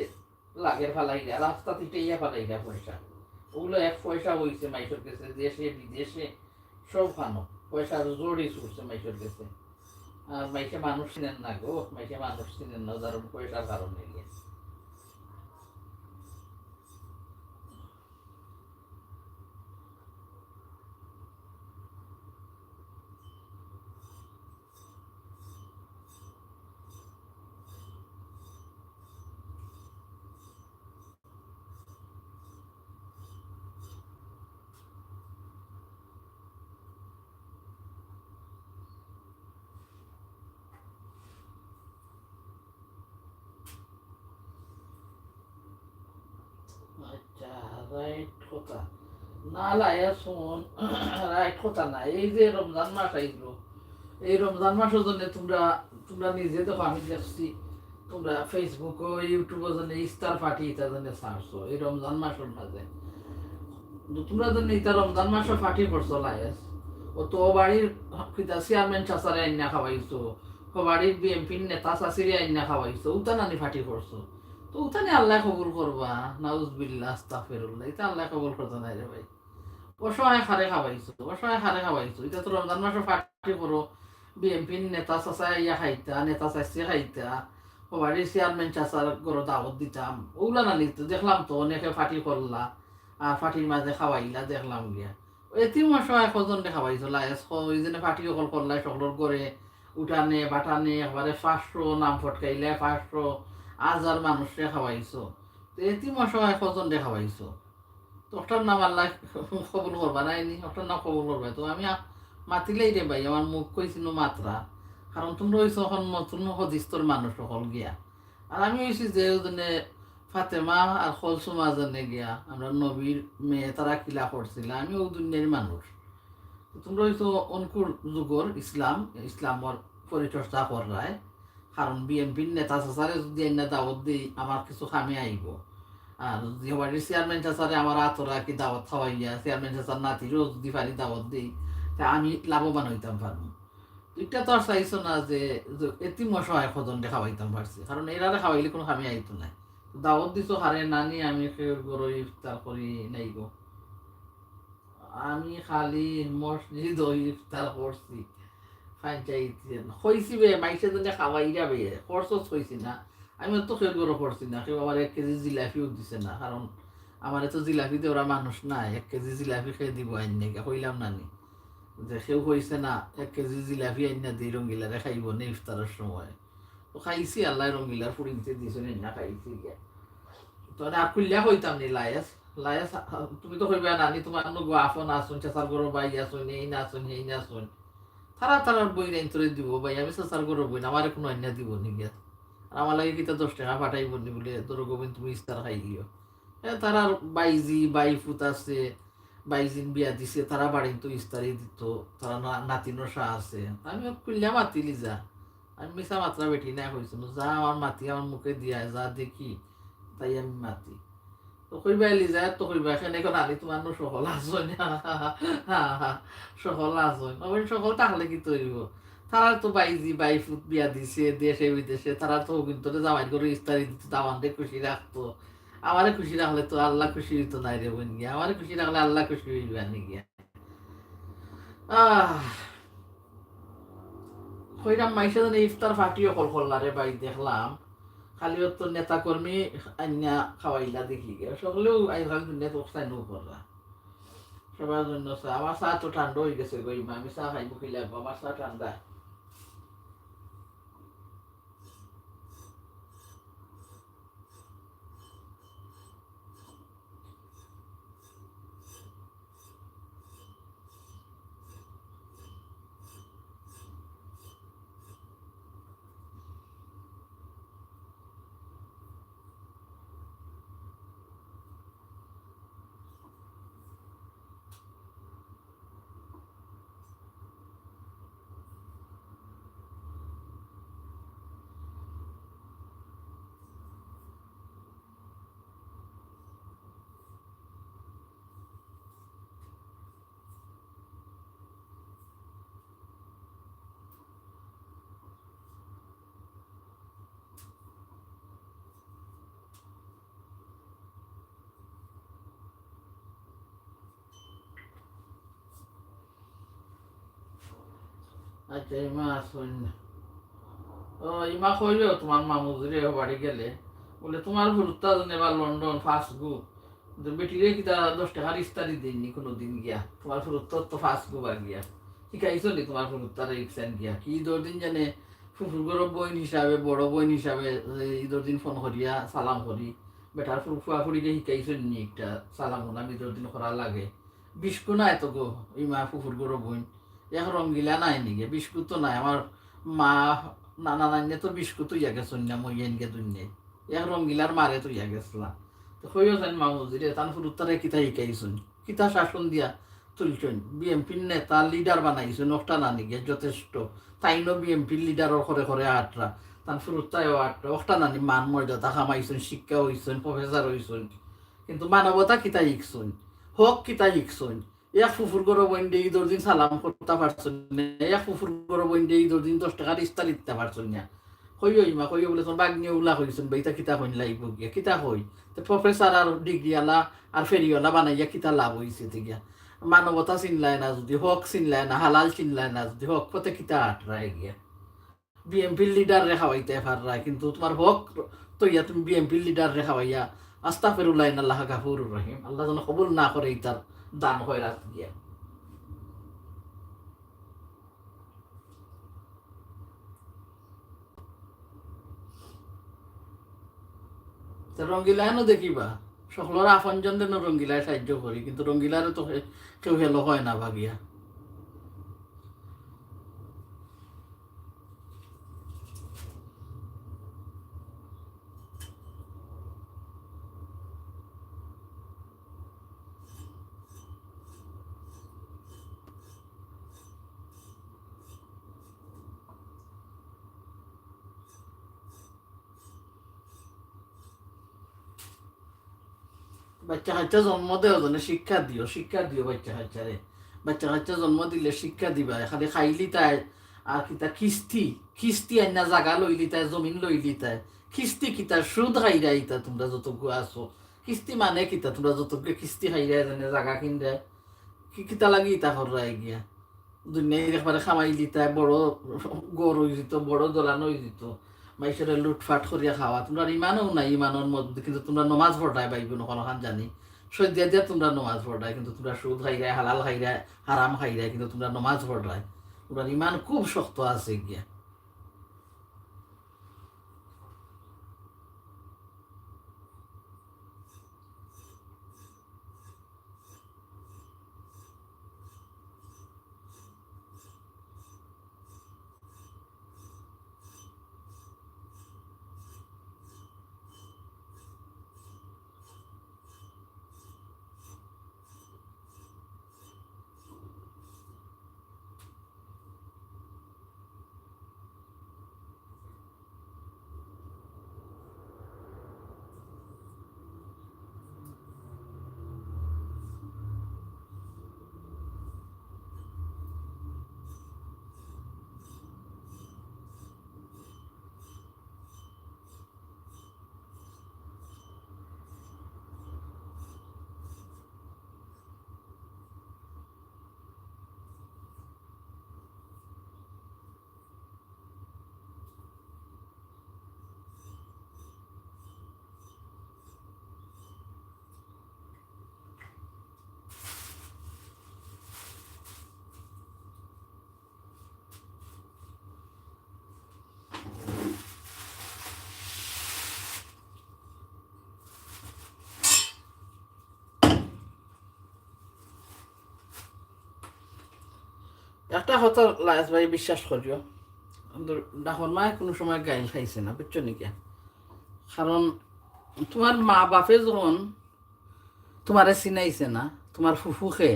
লাগের ফালাইলা, রাস্তাত ইটাইয়া ফালাইলা পয়সা। ওগুলো এক পয়সা হইছে মাইসের গেছে, দেশে বিদেশে সব খানো পয়সার জড়ি ছুটছে মাইসের গেছে। আর মাইসে মানুষ চিনেন না গো, মাইসে মানুষ চিনেন না, কারণ পয়সার কারণে গিয়া। আচ্ছা, রাইট কথা। না লাইয়া শোন, রাইট কথা না। এই যে রমজান মাস আইলো, এই রমজান মাসের জন্য তোমরা, তোমরা নিজে দেখো, আমি দেখছি, তোমরা Facebook-ও, YouTube-ও জন্য ইফতার পার্টি ইতা জন্য ছাড়ছো এই রমজান মাসের মাঝে। তো তোমরা জন্য ইতা রমজান মাসে পার্টি করছো লায়েস। ও তো ও বাড়ির কিতা চেয়ারম্যান চাচারে আইন্না খাওয়াইছো, ও বাড়ির বিএনপির নেতা চাচিরে আইন্না খাওয়াইছো, উতা নানি পার্টি করছো। তো উতা নি আল্লাহ কবুল করবা? নাউজুবিল্লাহ, আস্তাগফিরুল্লাহ, ইতা আল্লাহ কবুল করতো না রে ভাই। অসহায় খারে খাওয়াইছো, অসহায় খারে খাওয়াইছো। ইতা তো রমজান মাসে পার্টি করো, বিএনপির নেতা চাচা ইয়া খাইতা, নেতা চাচিয়ে খাইতা, ও বাড়ির চেয়ারম্যান চাচার ঘরো দাওয়াত দিতাম, ওগুলা নানি তো দেখলাম তো অনেকে পার্টি করলা, আর পার্টির মাঝে খাওয়াইলা দেখলাম গিয়া। এতিম অসহায় কজনরে খাওয়াইছো লায়েস, ক-, ওই জন্য পার্টি অকল করলাই সকলর ঘরে, উঠানে, বাটানে, একবারে পাঁচশো নাম ফটকাইলে, পাঁচশো, হাজার মানুষরে খাওয়াইছো। তো এতিম অসহায় কজনরে খাওয়াইছো। তো ওটার নাম আল্লাহ কবুল করবা নাইনি, ওটার নাম কবুল করবা। তো আমি আ-, মাতিলেই রে ভাই, আমার মুখ কইছিল মাত্রা। কারণ তোমরা হইছো এখন নতুন হদিস্তর মানুষ সকল গিয়া। আর আমি হইছি যে ওজনে ফাতেমা আর কলসুমা জনে গিয়া, আমরা নবীর মেয়ে তারা কিলা করছিলা, আমি ও দুনিয়ার মানুষ। তো তোমরা হইছো অনকুর যুগর ইসলাম, ইসলামর পরিচর্চা কররায়। কারণ বিএনপির নেতা চাচারে যদি আইন্না দাওয়াত দেই, আমার কিছু কামে আইব। আর যে বাড়ির চেয়ারম্যান চাচারে আমার আতরা কি দাওয়াত খাওয়াইয়া, চেয়ারম্যান চাচার নাতিরও যদি পারি দাওয়াত দেই, তা আমি লাভবান হইতাম পারবো। ইটা তো আর চাইছো না যে, যে এতিম অসহায় কজনরে খাওয়াইতাম পারছি, কারণ এরারে খাওয়াইলে কুনু কামে আইতো নায়। দাওয়াত দিছো, "আরে নানি, আমি কেউর ঘরো ইফতার করি নাই গো, আমি খালি মসজিদো ইফতার করছি।" পঞ্চায়েত কইছি বে, মাইনষে যেন খাওয়াইরা বে, খরচ কইছি না। আমি তো কেউর ঘরো করছি না, কেউ আমারে এক কেজি জিলাপিও দিছে না, কারণ আমারে তো জিলাপি দেওরা মানুষ নায়, এক কেজি জিলাপি কে দিবো আইন্না, কইলাম না নি? যে কেউ কইছে না, এক কেজি জিলাপি আইন্না দেই রঙ্গিলারে, খাইবো নে ইফতারর সময়। তো খাইছি, আল্লায় রঙ্গিলার ফুড়িন্তে দিছইন, আইন্না খাইছি গিয়া। তো আর খুলিয়া কইতাম নি, লায়েস, লায়েস, তুমি তো কইবা, "নানি, তুমার নগো আপন আছইন, চাচার ঘরর ভাই আছইন, এইন আছইন, হেইন আছইন।" তারা তারার বইনাইন্তরে দিবো, ভাই, আমি চাচার ঘরর বইন, আমারে কুনু আইন্না দিবো নি গিয়া? আর আমার লাগি কিতা দশ টেকা পাঠাইবো নি বুলে, "ধরো গো বইন, তুমি ইফতার খাইলিও।" এ, তারার বাইজি, বাইফুত আছে, বাইজিন বিয়া দিছে, তারা বাড়িত তো ইফতারি দিতো, তারা না-, নাতিনর শাহ আছে। আমি খুলিয়া মাতি লিজা। আমি মিছা মাতরা বেটি নায় কইছি না, যা আমার মাতি আমার মুখে দিয়া, যা দেখি, তাই আমি মাতি। তো কইবা লিজা, তো কইবা, এখানে এখন আনি তুমার নু সকল আছইন। সকল আছইন। অবশ্য সকল থাকলে কিতা অইবো? তারা তো বাইজি, বাইফুত বিয়া দিছে, দেশে বিদেশে, তারা তো কিন্তু জামাইর ঘরো ইফতারি দিতো, দামান্দরে খুশি রাখতো। আমারে খুশি রাখলে তো আল্লাহ খুশি অইতো নায় রে বইন গিয়া, আমারে খুশি রাখলে আল্লাহ খুশি অইবা নি গিয়া। আহ, কইরাম মাইনষে যেন ইফতার পার্টি অকল করলা রে ভাই, দেখলাম। খালি অত নেতা কর্মী আইন্না খাওয়াইলা দেখি গিয়া। সকলেউ আইজ খালি দুনিয়াত অবস্থায় নু করলা। সবার জন্য চা। আমার চা তো ঠান্ডা অই গেছে গো, ইমা, আমি চা খাইমু কিলা, আমার চা ঠান্ডা। আচ্ছা, ইমা আছইন। ও, ইমা কইও তুমার মামুজিরে বাড়ি গেলে, বুলে, "তুমার ফুরুত্তা যেন এবার লন্ডন ফার্স্ট গু, যে বেটিরে কিতা দশ টেকার ইফতারি দেইন নি কুনুদিন গিয়া, তুমার ফুরুত্তার তো ফার্স্ট গু বা গিয়া। শিখাইছো নি তুমার ফুরুত্তারে ইকসান গিয়া? কি ইদর দিন জানে ফুফুর ঘরর বইন হিসাবে, বড় বইন হিসাবে, এ, ইদর দিন ফোন করিয়া সালাম করি, বেটার ফুফুয়া ফুড়িরে শিখাইছো নি একটা সালাম হুনাম ইদর দিন করা লাগে?" বিস্কু নাই তো গো, ইমা ফুফুর ঘরর বইন। এক রঙ্গিলা নাই নি গিয়া, বিস্কু তো নাই। আমার মা, নানা নানিয়ে তো বিস্কু থইয়া গেছইন না, মইয়াইন গিয়া দুনিয়াত। এক রঙ্গিলার মারে থইয়া গেছলা। তো কইও যেন মামুজিরে, তান ফুরুত্তারে কিতা শিখাইছইন, কিতা শাসন দিয়া তুলছইন। বিএনপির নেতা, লিডার বানাইছইন, অখটা না নি গিয়া যথেষ্ট। তাইনও বিএনপির লিডারর ঘরে ঘরে আটরা, তান ফুরুত্তায়ও আটরা, অখটা না নি মান মর্যাদা কামাইছইন, শিক্ষা অইছইন, প্রফেসর অইছইন। কিন্তু মানবতা কিতা শিখছইন, হক কিতা শিখছইন? এক ফুফুর ঘরর বইনরে ইদর দিন সালাম করতা পারছইন না, এক ফুফুর ঘরর বইনরে ইদর দিন দশ টেকার ইফতারি দিতা পারছইন না। কইও ইমা, কইও বুলে, "তুমার ভাগ্নে অউলা কইছইন, বেটা কিতা কইন লাইবো গিয়া, কিতা কই?" তে প্রফেসর আর ডিগ্রি আলা আর ফেরিওয়ালা বানাইয়া কিতা লাভ অইছে তে গিয়া? মানবতা চিনলায় না যুদি, হক চিনলায় না, হালাল চিনলায় না যুদি, হক পথে কিতা আটরায় গিয়া? বিএনপির লিডাররে খাওয়াইতায় পাররায়, কিন্তু তুমার হক থইয়া তুমি বিএনপির লিডাররে খাওয়াইয়া, আস্তাগফিরুল্লাহ, ইন্নাল্লাহা গাফুরুর রহিম। আল্লায় যেন কবুল না করে ইতার দান খয়রাত গিয়া। তে রঙ্গিলায়নও দেখিবা, সকলর আপনজনরে নু রঙ্গিলায় সাহায্য করি, কিন্তু রঙ্গিলারে তো কে-, কেউ হেলো কয় না বা গিয়া। বাচ্চা কাচ্চা জন্ম দেও যেন শিক্ষা দিও, শিক্ষা দিও বাচ্চা কাচ্চারে। বাচ্চা কাচ্চা জন্ম দিলে শিক্ষা দিবায়, খালি খাইলিতায় আর কিতা কিস্তি, কিস্তি আইনা জাগা লইলিতায়, জমিন লইলিতায়, কিস্তি কিতা সুদ খাইরায় ইতা তুমরা যতগু আছো। কিস্তি মানে কিতা? তুমরা যতগু কিস্তি খাইরায় যেনে জাগা কিনরায়, কি কিতা লাগি ইতা কররায় গিয়া? দুনিয়ার একবারে কামাইলিতায়, বড় ঘর অইযিতো, বড় দলান অইযিতো, মাইনষরে লুটফাট করিয়া খাওয়া। তুমরার ইমানও নাই, ইমানর মধ্যে কিন্তু তুমরা নমাজ পড়রায় ভাইবো, নকল খান জানি। সইজ্জা দিয়া তুমরা নমাজ পড়রায়, কিন্তু তুমরা সুদ খাইরায়, হালাল খাইরায়, হারাম খাইরায়, কিন্তু তুমরা নমাজ পড়রায়। তুমরার ইমান খুব শক্ত আছে গিয়া। একটা কথা লায়েস ভাই বিশ্বাস করিও, কিন্তু ডাঙর মায় কুনু সময় গাইল খাইছে না, বুঝছো নি কিয়া? কারণ তুমার মা বাপে যখন তুমারে চিনাইছে না, তুমার ফুফু কে,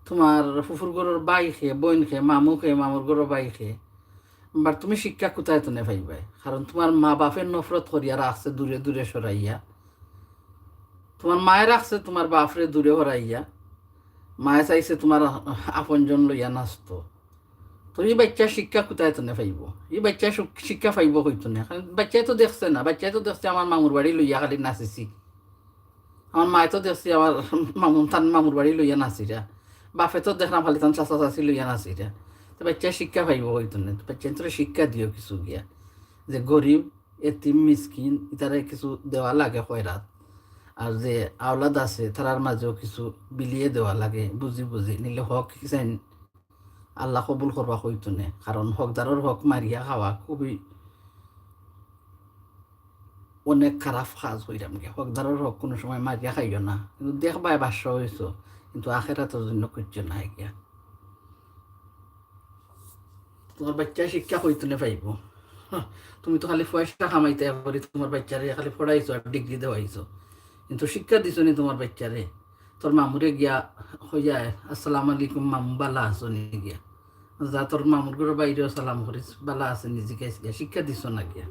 তুমার ফুফুর ঘরর ভাই কে, বইন কে, মামু কে, মামুর ঘরর ভাই কে, but তুমি শিক্ষা কুথায় তনে পাইবায়? কারণ তুমার মা বাপে নফরত করিয়া রাখছে দূরে দূরে সরাইয়া। তুমার মায়ে রাখছে তুমার বাপরে দূরে হরাইয়া। মায়ে চাইছে তুমার আপনজন লইয়া নাচতো। তো ই বাইচ্চায় শিক্ষা কুথায় তনে পাইবো? ই বাইচ্চায় শু-, শিক্ষা পাইবো কই তনে? কারণ বাইচ্চায় তো দেখছে না, বাইচ্চায় তো দেখছে আমার মামুর বাড়ি লইয়া খালি নাচিছি। আমার মায়ে তো দেখছি আমার মামুন, তান মামুর বাড়ি লইয়া নাচিরা। বাপে তো দেখলাম খালি তান চাচা চাচি লইয়া নাচিরা। তো বাইচ্চায় শিক্ষা পাইবো কই তনে? তো বাইচ্চাইন্তরে শিক্ষা দিও কিছু গিয়া। যে গরিব, এতিম, মিসকিন, ইতারে কিছু দেওয়া লাগে খয়রাত। আর যে আওলাদ আছে, তারার মাঝেও কিছু বিলিয়ে দেওয়া লাগে, বুঝি বুঝি। নিলে হক কিসাইন আল্লায় কবুল করবা কই তনে। কারণ হকদারর হক মারিয়া খাওয়া খুবই অনেক খারাপ কাজ কইরাম গিয়া। হকদারর হক কুনু সময় মারিয়া খাইও না। কিন্তু দেখবায় বাদশা অইছো, কিন্তু আখেরাতর জন্য কিচ্ছু নাই গিয়া। তুমার বাইচ্চায় শিক্ষা কই তনে পাইবো? তুমি তো খালি পয়সা কামাইতায় করি তুমার বাইচ্চারে খালি পড়াইছো আর ডিগ্রি দেওয়াইছো, কিন্তু শিক্ষা দিছো নি তুমার বাইচ্চারে। তোর মামুরে গিয়া কইয়া, "আসসালামু আলাইকুম মামু, বালা আছো নি?" গিয়া যা, তোর মামুর ঘরর বাইরেও সালাম করিস, "বালা আছে নি?" জিকাইস গিয়া, শিক্ষা দিছো না গিয়া।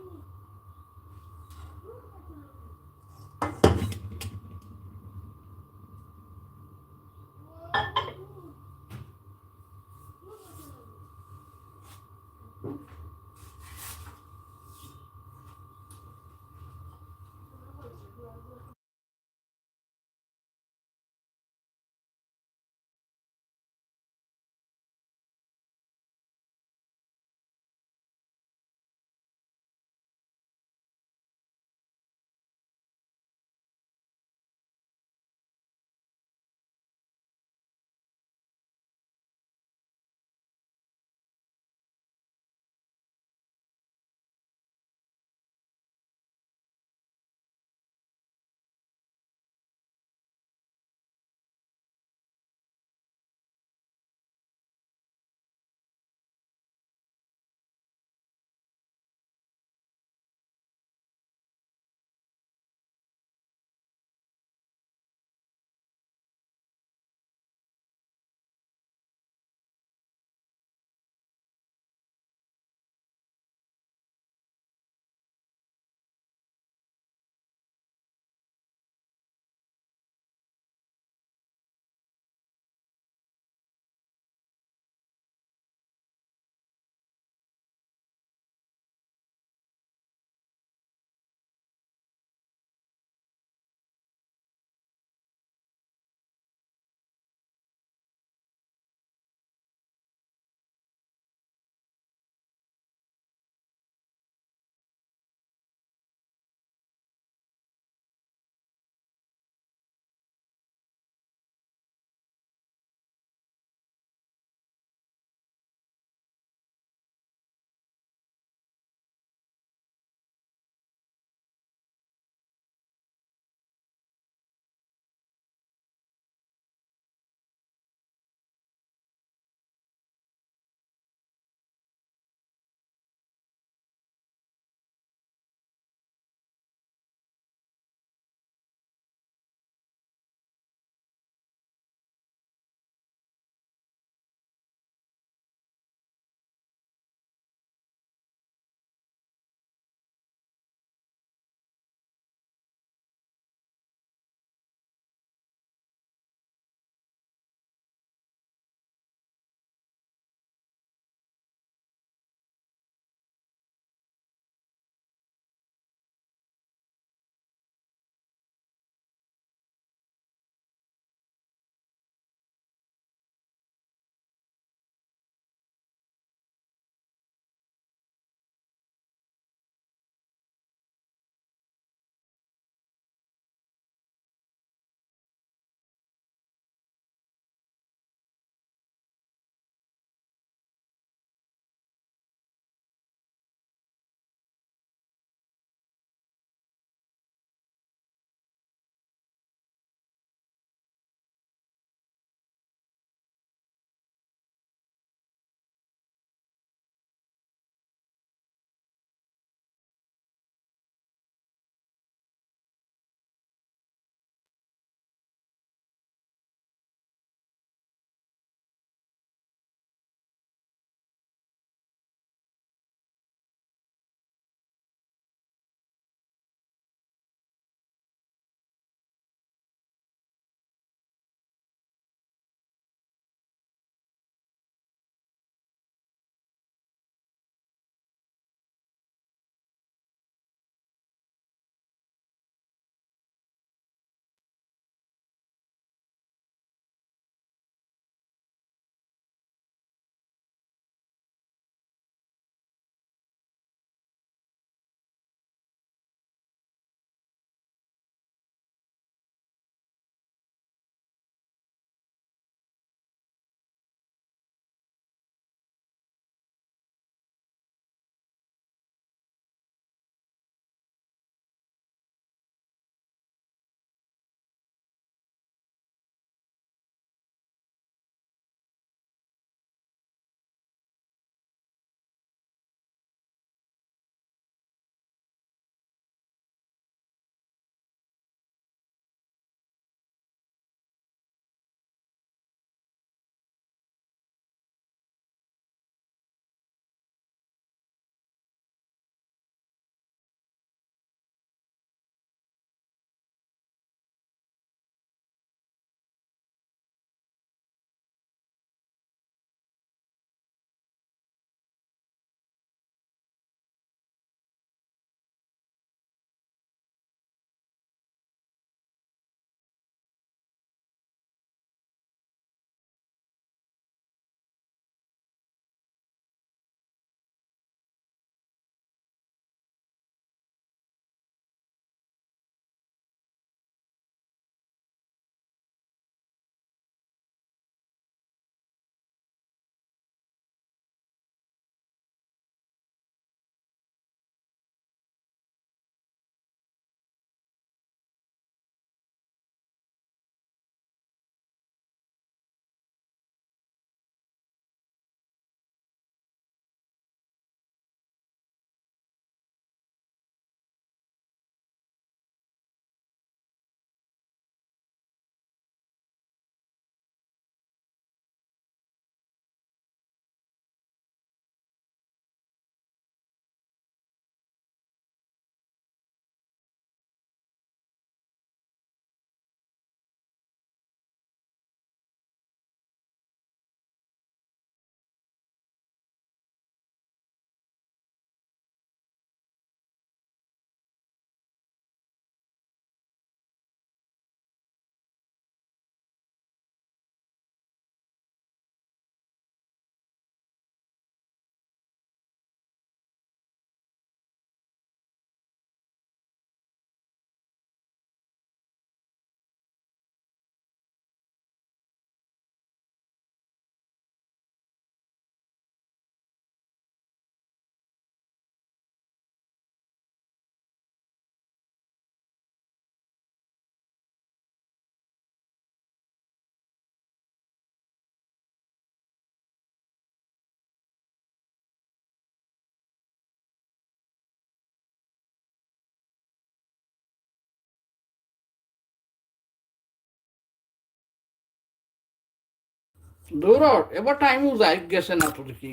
দূর অর, এবার টাইমও যাই গেছে না তোর কি।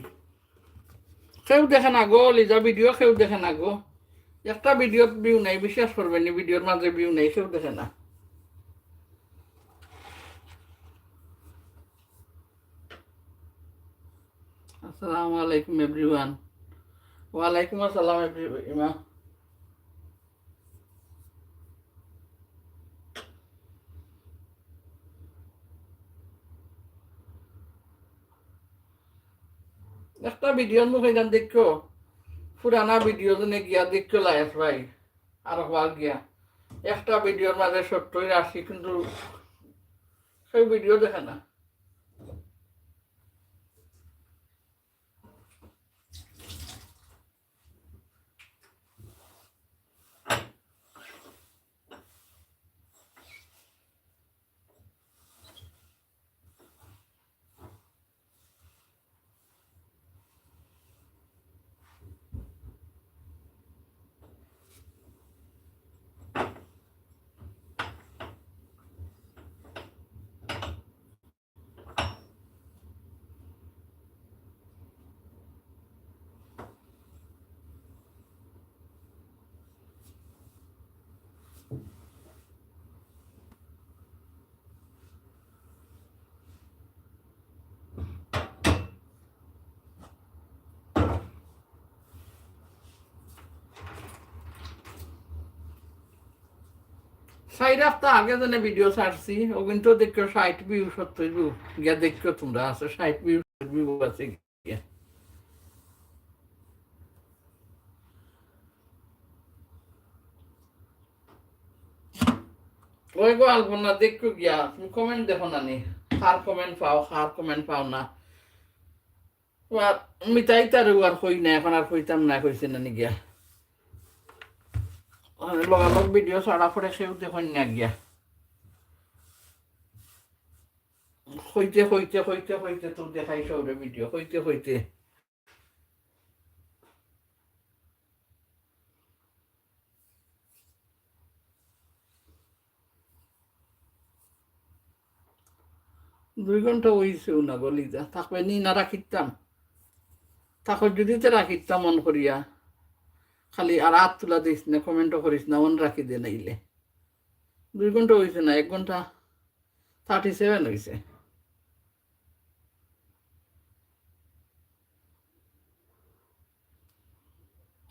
কেউ দেখে না গো, লিজা ভিডিও কেউ দেখে না গো। একটা ভিডিওত ভিউ নাই, বিশ্বাস করবে নি, ভিডিওর মাঝে ভিউ নাই, কেউ দেখে না। আসসালামু আলাইকুম এভরিওয়ান। ওয়ালাইকুম আসসালাম এভরি ইমা। একটা ভিডিও মুখে যান দেখো, পুরানা ভিডিও জনে গিয়া দেখো লায়েস ভাই, আর একবার গিয়া একটা ভিডিওর মাঝে সত্তর আশি, কিন্তু সেই ভিডিও দেখে না। চাইর হাপ্তা আগে যেন ভিডিও ছাড়ছি, ও কিন্তু দেখো ষাইট ভিউ, সত্তর ভিউ, গিয়া দেখো তোমরা আছে, ষাইট ভিউ, সত্তর ভিউ আছে গিয়া। ওই গো আলপনা, দেখো গিয়া, তুমি কমেন্ট দেখো না নি, কার কমেন্ট পাও, কার কমেন্ট পাও না। আর মিতাই তারে আর কই না, এখন আর কইতাম না, কইছে না নি গিয়া। আর লগালগ ভিডিও ছাড়া পরে কেউ দেখইন না গিয়া। কইতে, কইতে, কইতে, কইতে তো দেখাই সৌরে ভিডিও, কইতে, কইতে। দুই ঘন্টা অইছেও না গো লিজা, থাকবে নি না রাখিতাম? থাকো যদি তে রাখিতাম on করিয়া। খালি আর আত তুলা দিস না, কমেন্টও করিস না, on রাখি দে নাইলে। দুই ঘন্টা অইছে না, এক ঘন্টা থার্টি সেভেন অইছে।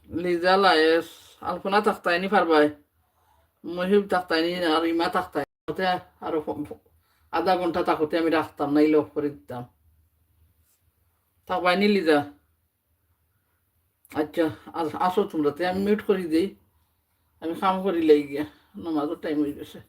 লিজা লায়েস, আলপনা থাকতায়নি পারবায়, মহিব থাকতায়নি, আর ইমা থাকতায়। ওতে আরো ফ-, ফ-, আধা ঘন্টা থাকতে আমি রাখতাম, নাইলে off করি দিতাম। থাকবায়নি লিজা? আচ্ছা, আস-, আসো তোমরা, তে আমি mute করি দেই, আমি কাম করি লাই গিয়া, নমাজর টাইম অই গেছে।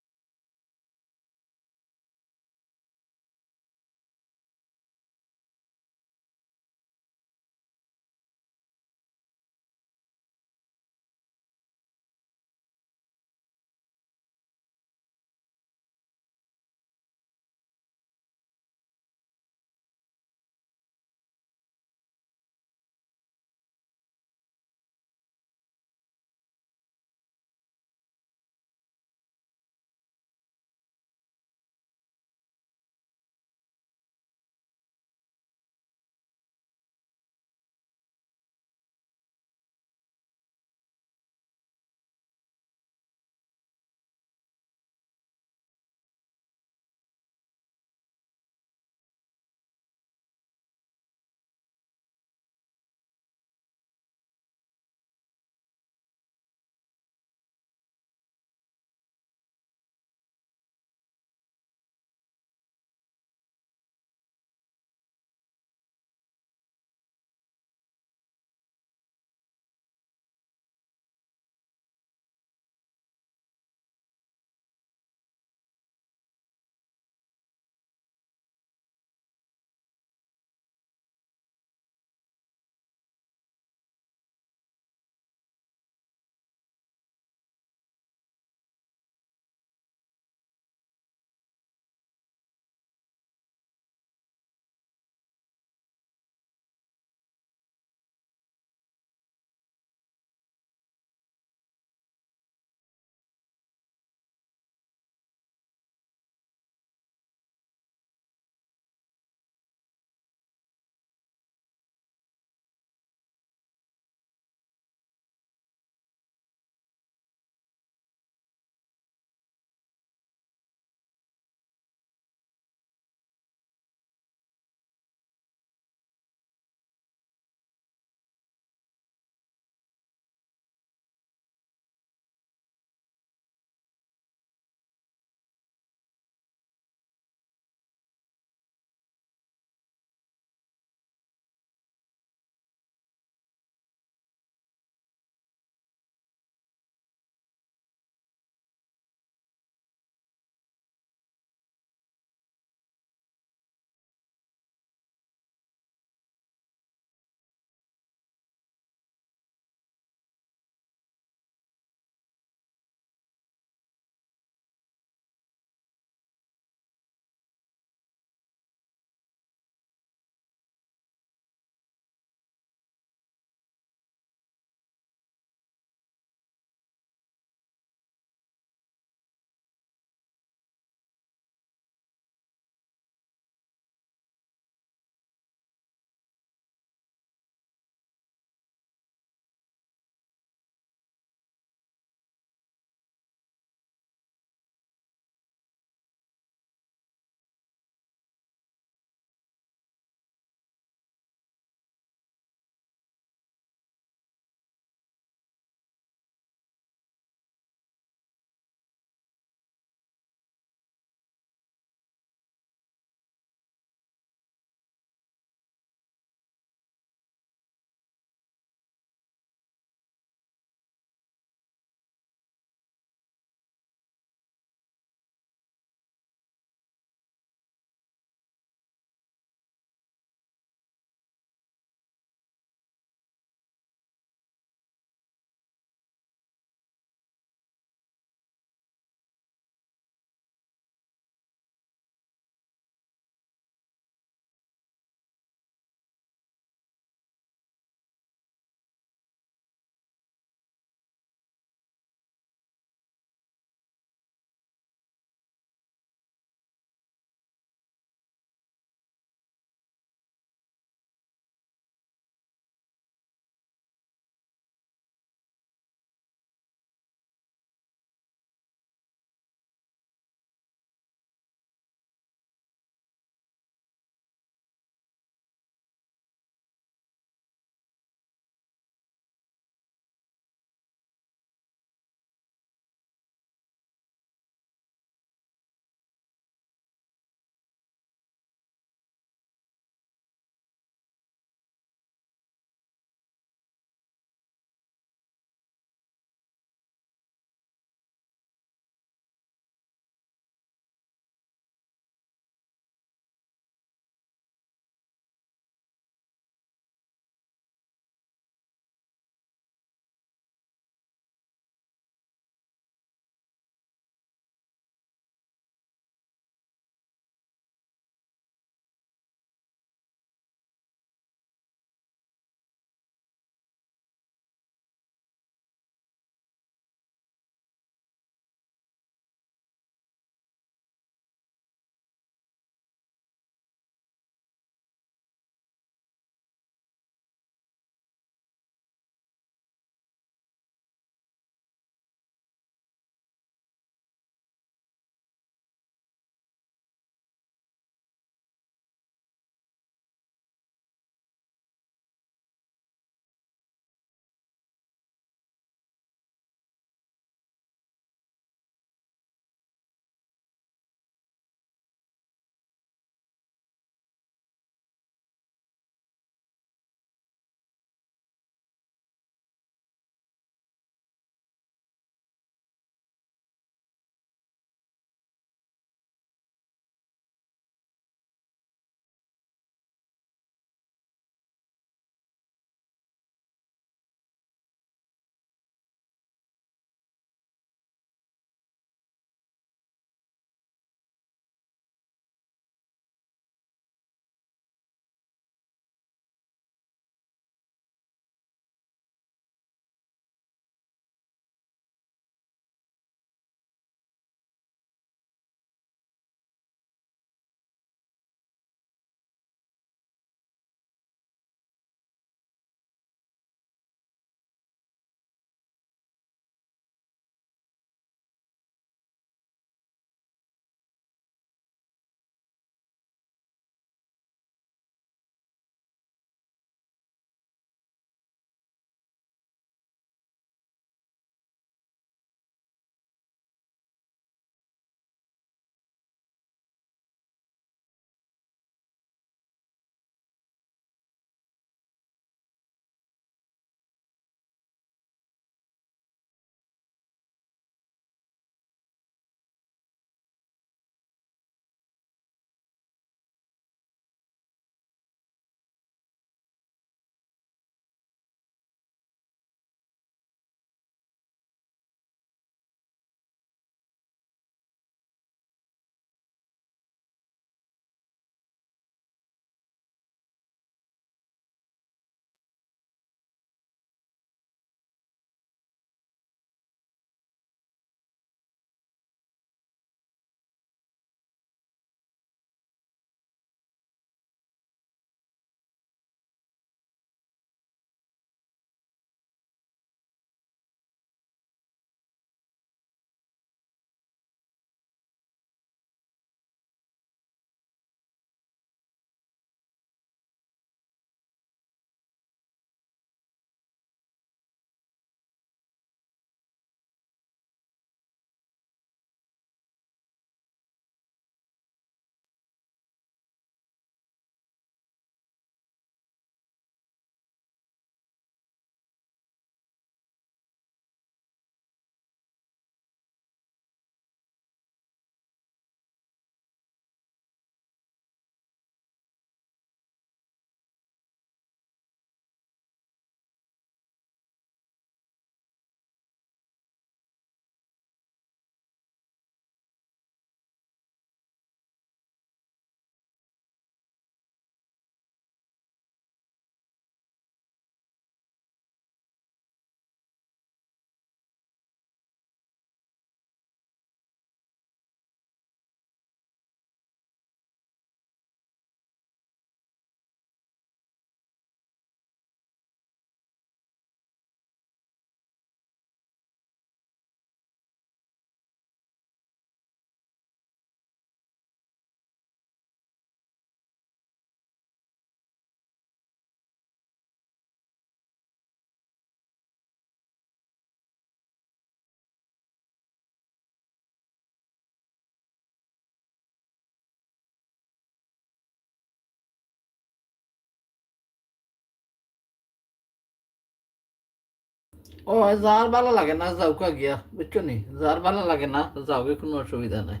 ও, যার ভালা লাগে না, যাউক্কা গিয়া, বুঝছো নি? যার ভালা লাগে না, যাওগি, কুনু অসুবিধা নাই।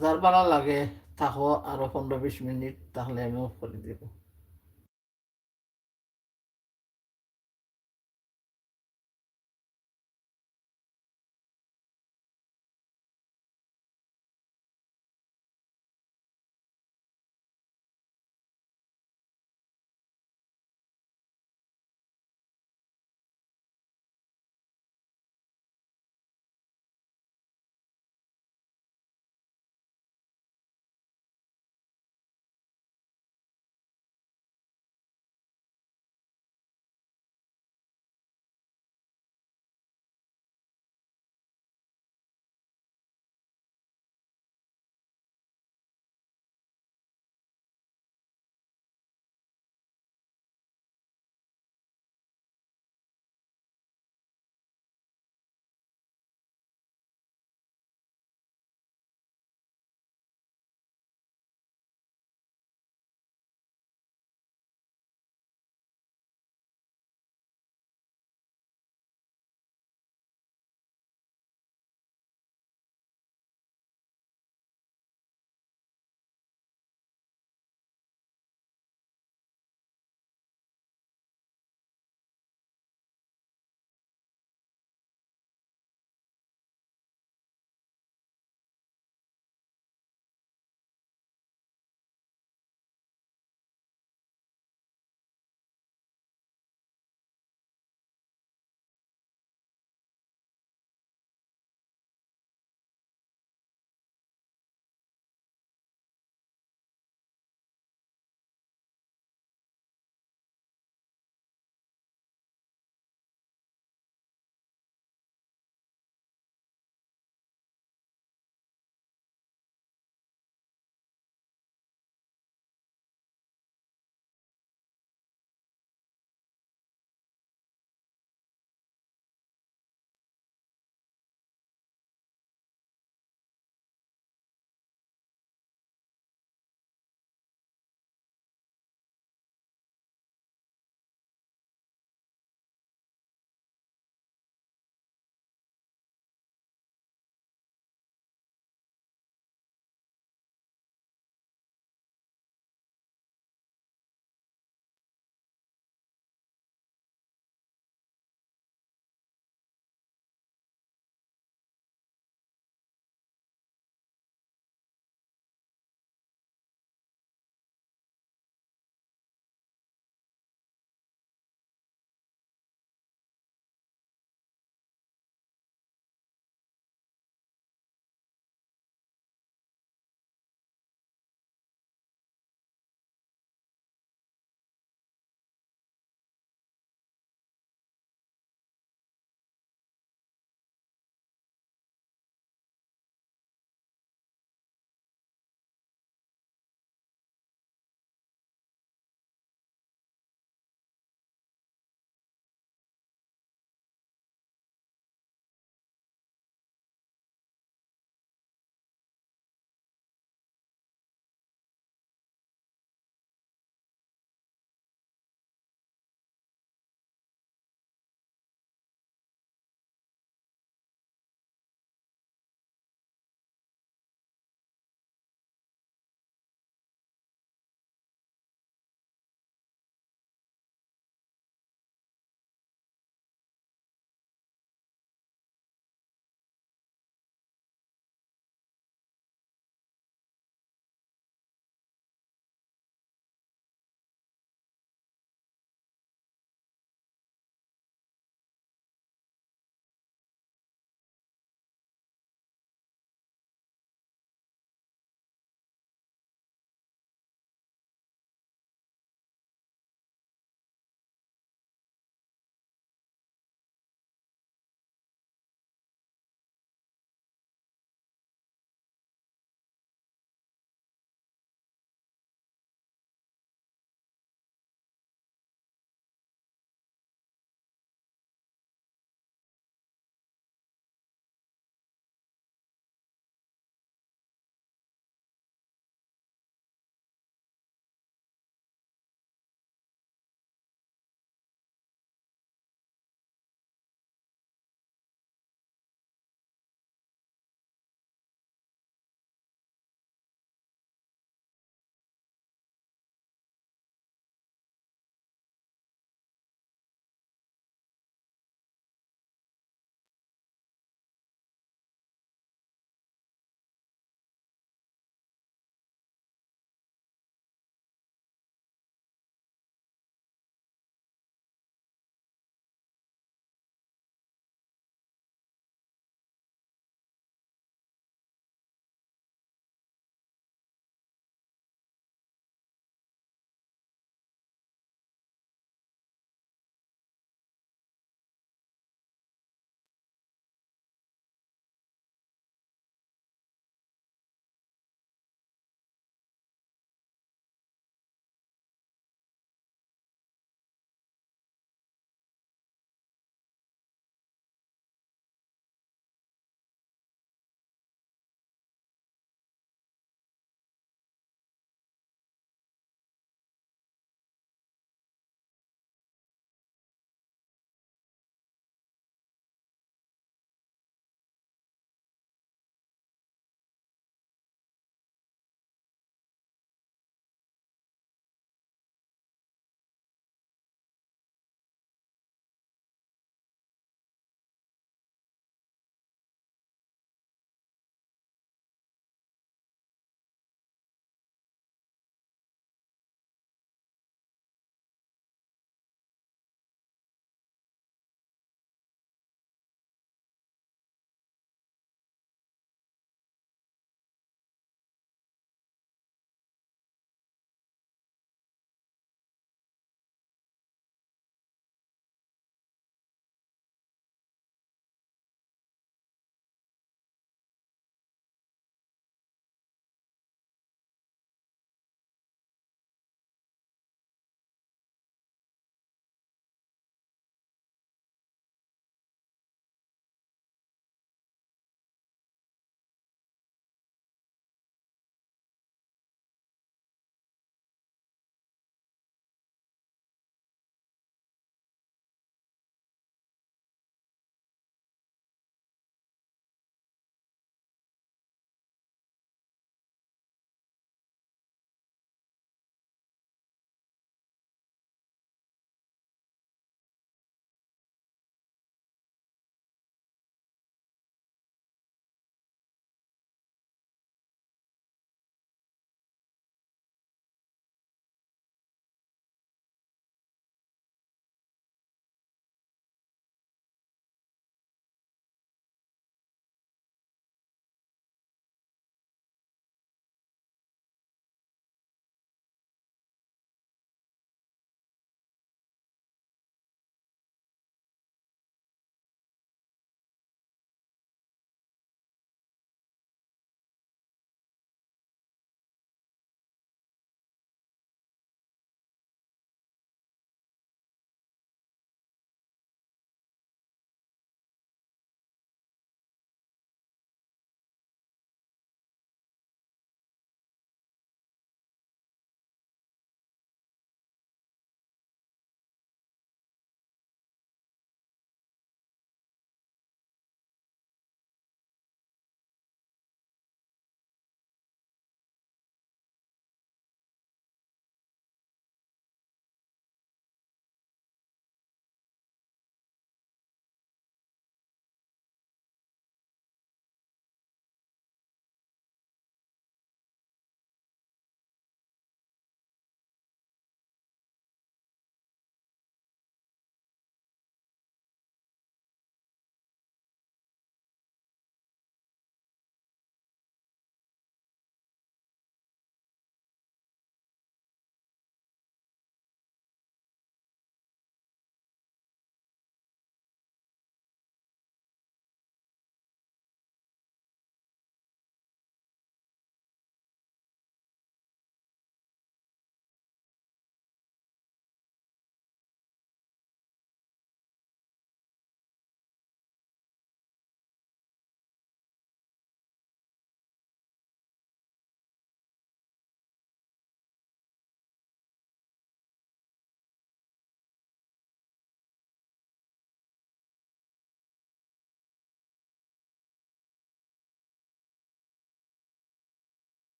যার ভালা লাগে, থাকো আরো পনেরো বিশ মিনিট, তাহলে আমি off করি দিব।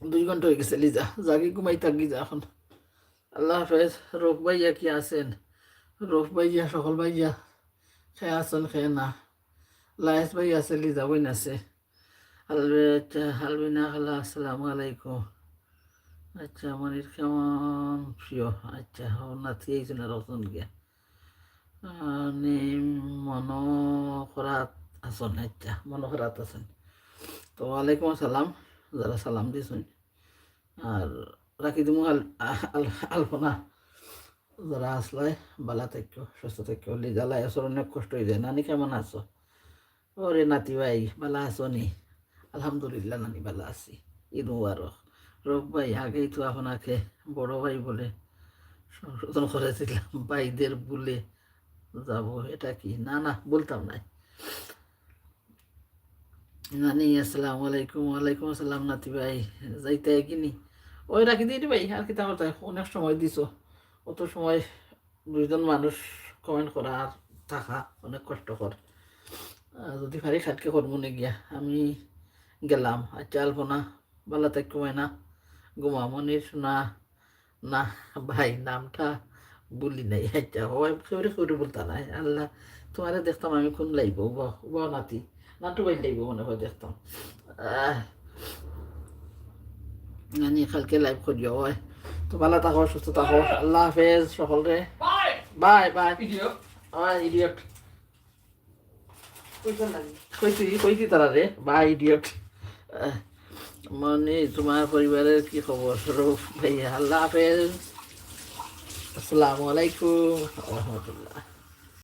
দুই ঘন্টা অই গেছে, লিজা যাগি, ঘুমাই থাকি যা অখন। আল্লাহ হাফেজ। রউফ ভাইয়া কি আছেন? রউফ ভাইয়া, সকল ভাইয়া, কে আছেন, কে না? লায়েস ভাই আছে, লিজা বইন আছে। আলবে-, আচ্ছা, আলবিনা খালা, আসসালামু আলাইকুম। আচ্ছা, মনির কেমন প্রিয়? আচ্ছা, ও নাতি আইছইন আর অখন গিয়া। আহ, নি মনো করাত আছইন, আচ্ছা, মনো করাত আছইন। তো ওয়ালাইকুম আসসালাম, যারা সালাম দিছইন। আর রাখি দিমু আল-, আল-, আলপনা। যারা আছলায়, বালা থাকিও, সুস্থ থাকিও। লিজা, লায়েসর অনেক কষ্ট অই যায়। নানি কেমন আছো? ওরে নাতি ভাই, বালা আছো নি? আলহামদুলিল্লাহ নানি, বালা আছি। ঈদ মুবারক। রউফ ভাই, আগেই তো আপনাকে বড় ভাই বলে সম্বোধন করেছিলাম, ভাইদের ভুলে যাব, এটা কি? না, না, বলতাম না। নানি, আসসালামু আলাইকুম। ওয়ালাইকুম আসসালাম নাতি ভাই, যাইতায় কিনি? ওই রাখি দিই রে ভাই, আর কিতা করতায়, অনেক সময় দিছো, অত সময় দুইজন মানুষ comment করা আর থাকা অনেক কষ্টকর। আহ, যদি পারি কালকে করমু নে গিয়া, আমি গেলাম। আচ্ছা, আলপনা, বালা থাকিও, ময়না, ঘুমাও। মনির সোনা, না ভাই, নামটা ভুলি নাই। আচ্ছা, ও কেউরে কেউরে বলতা নাই। আল্লাহ, তোমারে দেখতাম আমি কোন live-ও, উবাও, উবাও নাতি, নাটু ভাই live-ও মনে হয় দেখতাম। আহ, নানি কালকে live করিও, ওই। তো বালা থাকো, সুস্থ থাকো। আল্লাহ হাফেজ সকলরে। Bye, bye. Idiot. ওই, idiot. কইছি, কইছি তারা রে, bye, idiot. আহ, মনি, তোমার পরিবারের কি খবর? রউফ ভাইয়া, আল্লাহ হাফেজ। আসসালামু আলাইকুম ওয়া রাহমাতুল্লাহ।